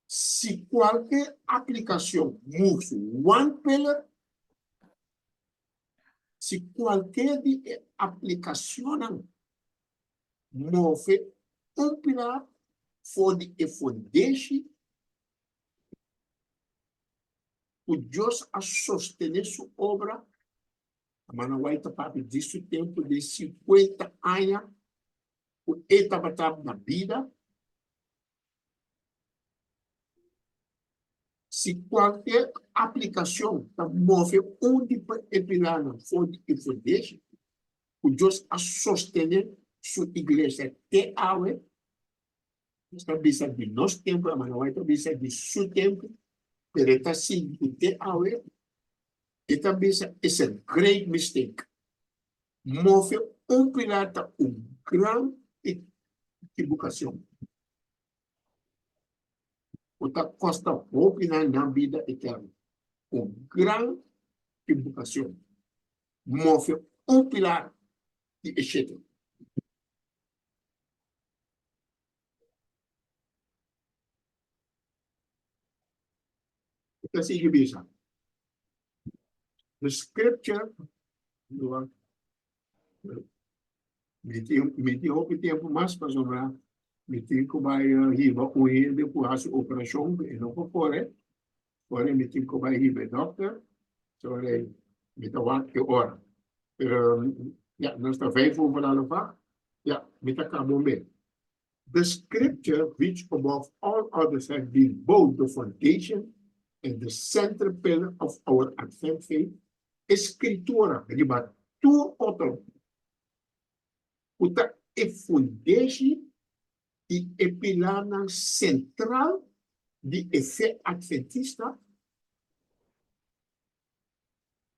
si kualke aplikashon moves one pillar, si kualke di e aplikashonnan move un pilar for di e fundeshi ku Dios a sostené su obra, Hermana White ta papia di su tempu di 50 aña ku e tabata na bida. Si kualke aplikashon ta move un di e pilarnan for di e fundeshi ku Dios a sostené su iglesia te awe, nos ta bisa di nos tempu, hermano White ta bisa di su tempu, pero e ta sigui ku te awe, e ta bisa it's a great mistake. Move un pilar ta un gran ekibukacion. Ku ta kosta hopinan nan bida eterno. Un gran ekibukacion. Move un pilar di e shete. E ta sigui bisa, The scripture, mi tin, mi tin hopi tempu mas pasobra mi tin ku bai hiba un hende ku hasi operashon ku e no por kore, ora mi tin ku bai hiba e dòkter, so mi ta wak e ora. Pero ya, nos ta vijf over half acht, ya, mi ta kaba un be. The scripture which above all others have been both the foundation and the central pillar of our Advent faith, e scritura riba tur otro cu ta e fundeshi y e pilarnan central di e fe Adventista,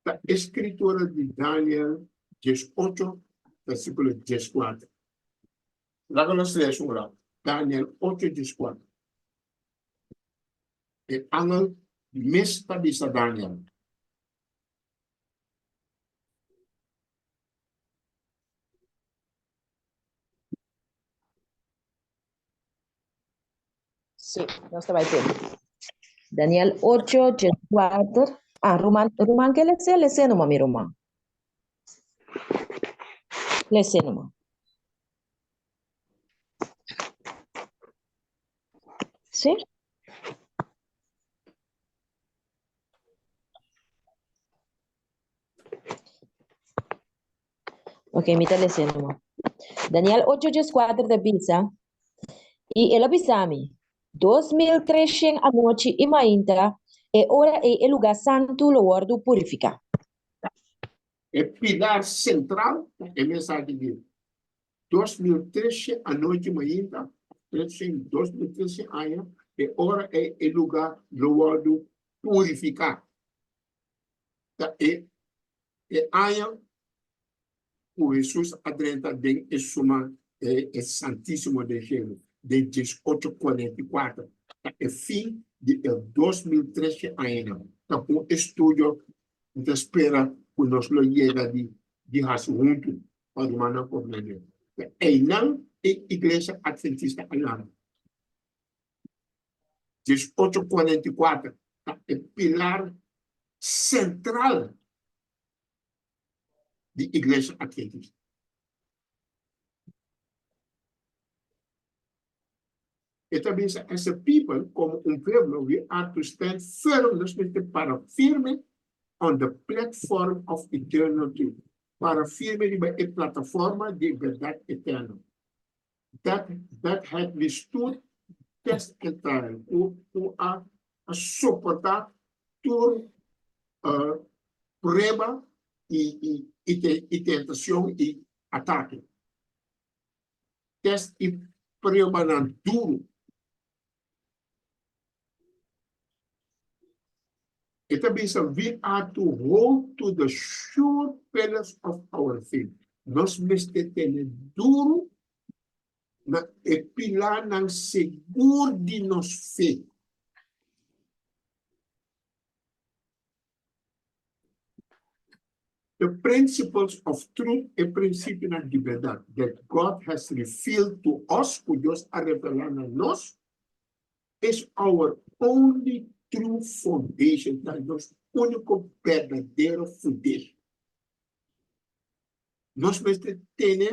Ta e scritura di Daniel 18, versiculo 14. Laga nos lees un rato. Daniel 8, 14. E angel mes ta bisa Daniel. Sí, nos ta bai te. Daniel 8, 4. Ah, Roman, Roman ke lese? Lese numa, mi Roman. Lese numa. Sí? Ok, mi ta lese numa. Daniel 8, 4 ta bisa, I el a bisa mi, 2300 anochi i mainta, e ora ei e lugá santu lo wòrdu purifiká. E pilar sentral ta e mensahe di 2300 anochi mainta, 2300 aña, e ora ei e lugá lo wòrdu purifiká. Ta e E aña ku Hesus a drenta den e suma e Santísimo den shelu, den 1844, ta e fin di e 2013 añanan. Ta un estudio ku ta spera ku nos lo yega di di hasi huntu pa rumannan komprendé. Ta einan e Iglesia Adventista a lanta. 1844 ta e pilar sentral di Iglesia Adventista. E ta bisa, as a people, komo un pueblo, we are to stand firm, nos mester para firme on the platform of eternal truth, para firme riba e plataforma di bèrdat eterno. That that had withstood test and trial, ku ku a a soportá tur prueba i i i te i tentashon i atake. Test i pruebanan duru. E ta bisa, We are to hold to the sure pillars of our faith. Nos mester tene duru na e pilarnan sigur di nos fe. The principles of truth, e prinsipionan di bèrdat, that God has revealed to us, ku Dios a revelá na nos, is our only true foundation, ta nos úniko berdadero fundeshi. Nos mester tene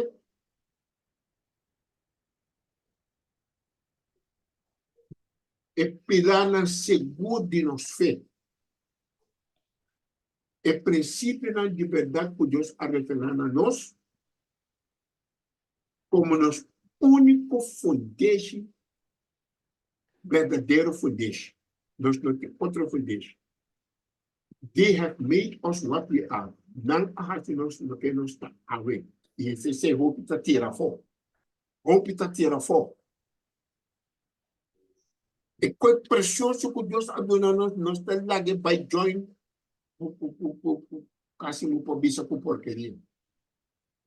e pilarnan sigur di nos fe. E prinsipionan di bèrdat ku Dios a revelá na nos komo nos úniko fundeshi, berdadero fundeshi. Nos no tin otro fundeshi. They have made us what we are. Nan a hasi nos loke nos ta awe. I esei hopi ta tira afó. Hopi ta tira afó. E kos presioso ku Dios a duna nos, nos ta lag'e bai join ku ku ku ku ku kasi no por bisa ku porkeria.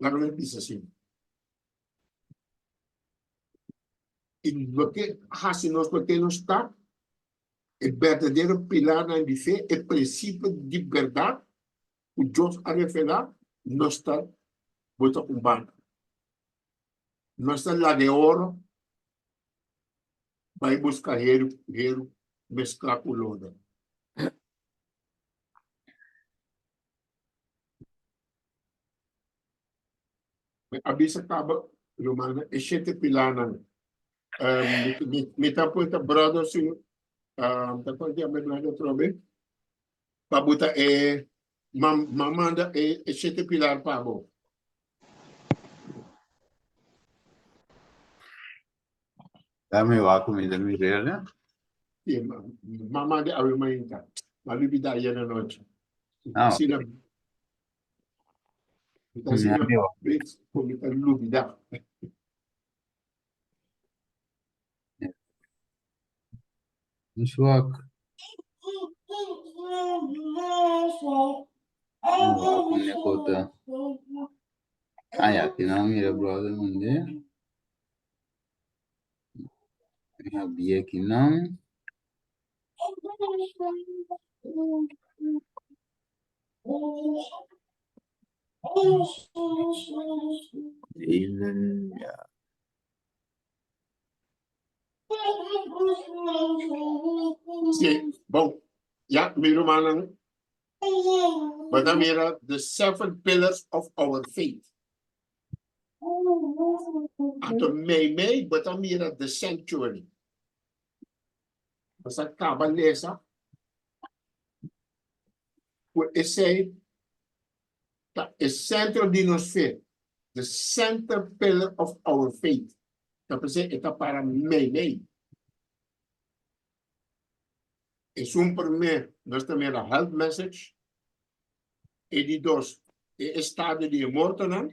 Laga nos bisa asina. I loke hasi nos loke nos ta, e berdadero pilarnan di fe, e prinsipio di bèrdat ku Dios a revelá, nos ta bota un banda. Nos ta laga e oro bai buska heru, heru mesklá ku lodo. Mi a bisa kaba, rumannan, e shete pilánan. Mi, mi ta punta brother si, ta kon yama e brother atrobe? Pa buta e, ma, ma manda e, e shete pilar pa bo. Dame wak mi ta mir'é ne. Sí, ma, ma manda awe mainta. Ma lubida ayer anochi. Ah, Asina, mi ta asina, Mi wak. bes, ku mi ta lubida. Nos wak. Mi wak un kota. Ah ya, aki nan mira brother mande. Mi habia aki nan. Even, ya. Sí, bon. Ya, mi rumannan, bo ta mira the seven pillars of our faith. Anto meimei bo ta mira the sanctuary. Bo sa kaba lesa ku esei ta e sentro di nos fe, the center pillar of our faith. Ta p'esei e ta para meimei. Esun promé nos ta mira health message, e di dos e estado di e mortonan,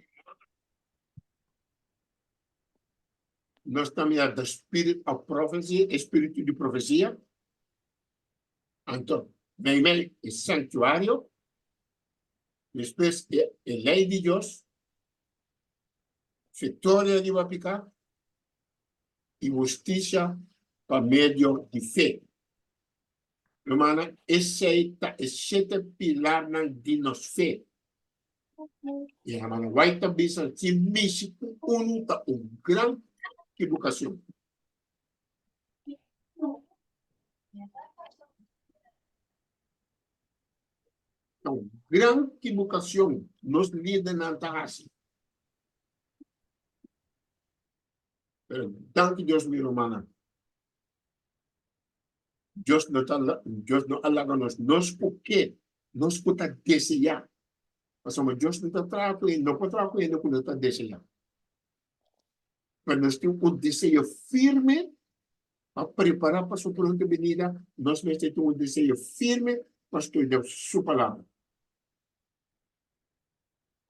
nos ta mira the spirit of prophecy, e spiritu di profesia, anto meimei e sanctuario, despues e e lei di Dios, victoria riba piká i hustisia pa medio di fe. Rumannan, esei ta e shete pilarnan di nos fe. I Hermana White ta bisa, Si mishi ku unu ta un gran kibukashon. Ta un gran kibukashon nos lidernan ta hasi. Pero danki Dios mi rumannan. Dios no ta Dios no a laga nos, nos ku ke, nos ku ta deseá. Pasobra Dios no ta traha ku hende, no por traha ku hende ku no ta deseá. Pero nos tin un deseo firme pa prepará pa su pronto benida, nos mester tin un deseo firme pa studia su palabra.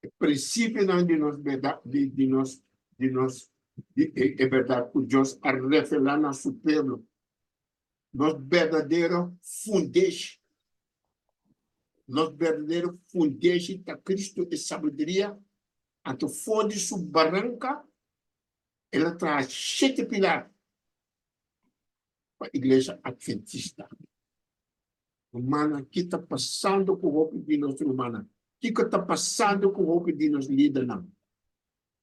E prinsipionan di nos bèrdat, di di nos di nos di e e bèrdat ku Dios a revelá na su pueblo, nos berdadero fundeshi, nos berdadero fundeshi ta Cristo e sabiduria, anto for di su baranka el a traha shete pilar pa Iglesia Adventista. Rumannan, ki ta pasando ku hopi di nos rumannan? Kiko ta pasando ku hopi di nos lidernan?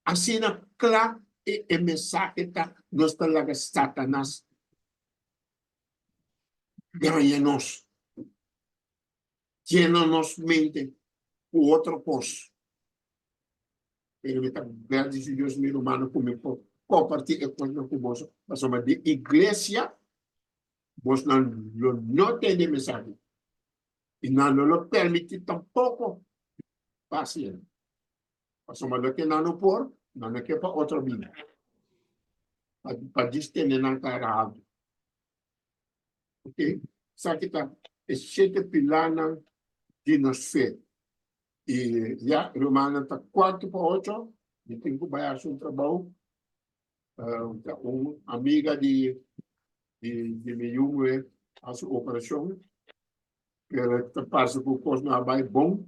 Asina kla e e mensahe ta, nos ta laga Satanas gaña nos, yena nos mente ku otro kos. Pero mi ta gradisi Dios, mi rumannan, ku mi por kompartí e kosnan ku boso, pasobra di iglesia bosnan lo no tende e mensahe i nan no lo permití tampoko pa hasi el. Pasobra loke nan no por, nan no ke pa otro bini, pa djis tene nan kara haltu. Ok, esaki ta e shete pilarnan di nos fe. I ya, rumannan, ta kuartu pa ocho, mi tin ku bai hasi un trabou. Ta un amiga di di mi yu muhé hasi operashon, pero ta parse ku kos no a bai bon.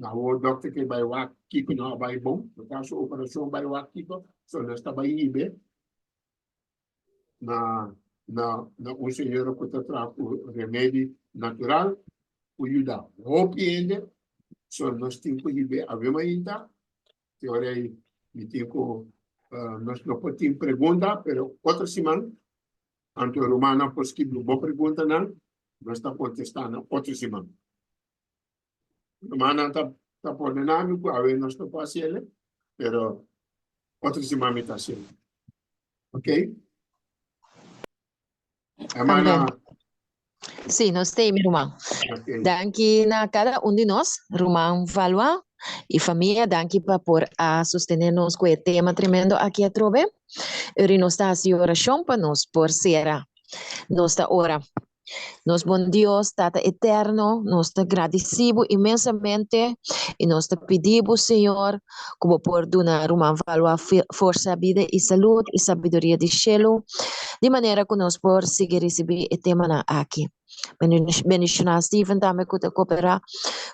Awor dòkter ke bai wak kiko no a bai bon, no ta hasi operashon bai wak kiko, so nos ta bai hib'é na na na un señora ku ta traha ku remedi natural ku yuda hopi hende, so nos tin ku hib'é awe mainta. Te ora ei mi tin ku nos no por tin pregunta, pero otro siman anto e rumannan por skibi bo preguntanan, nos ta kontestá nan otro siman. Rumannan ta ta pordoná mi ku awe nos no por hasiel, pero otro siman mi ta hasiel. Ok? Hermana. Amén. Sí, nos te, mi ruman. Ok. Danki na cada un di nos, ruman Valois y familia, danki pa por a sostener nos cu e tema tremendo aki atrobe. Uri nos ta haci oracion pa nos por cera. Nos ta ora. Nos bon Dios, Tata Eterno, nos ta gradici bo inmensamente y nos ta pidi bo, Señor, cu bo por duna ruman Valois forsa, bida y salud y sabiduria di cielo, di manera cu nos por sigui ricibi e temanan aki. Bendiciona Steven tambe cu ta coopera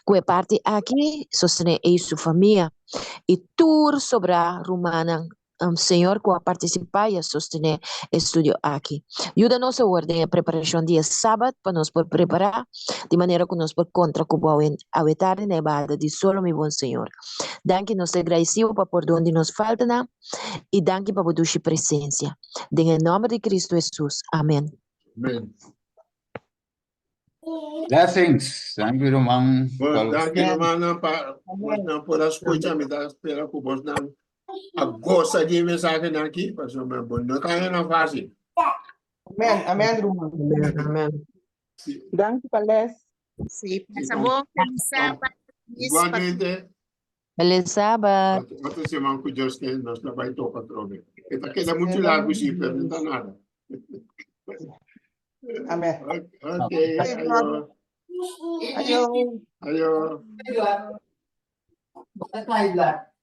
cu e parti aki, sostene e y su famia y tur sobra rumannan Señor cu a participa y a sostene e studio aki. Yuda nos awor den e preparacion di e Sabat pa nos por prepara di manera cu nos por contra cu bo awe tardi na e bahada di solo, mi bon Señor. Danki, nos ta agradecido pa pordon di nos faltanan y danki pa bo dushi presencia. Den e nomber di Cristo Jesus. Amen. Amen. Blessings. Dank u, ruman. Bon, danki rumannan pa bosnan por a skucha. Mi ta spera ku bosnan a gosa di e mensahenan aki, pasobra bo no ta haña nan fásil. Amen, amen, ruman. Amen, amen. Danki pa les. Sí, pasa bon, feliz sábado. Igualmente. Feliz sábado. Otro siman ku Dios ke nos ta bai topa atrobe. E ta keda muchu largu si, pero no ta nada. Amen. Ok, ayo. Ayo. Ayo. Ayo.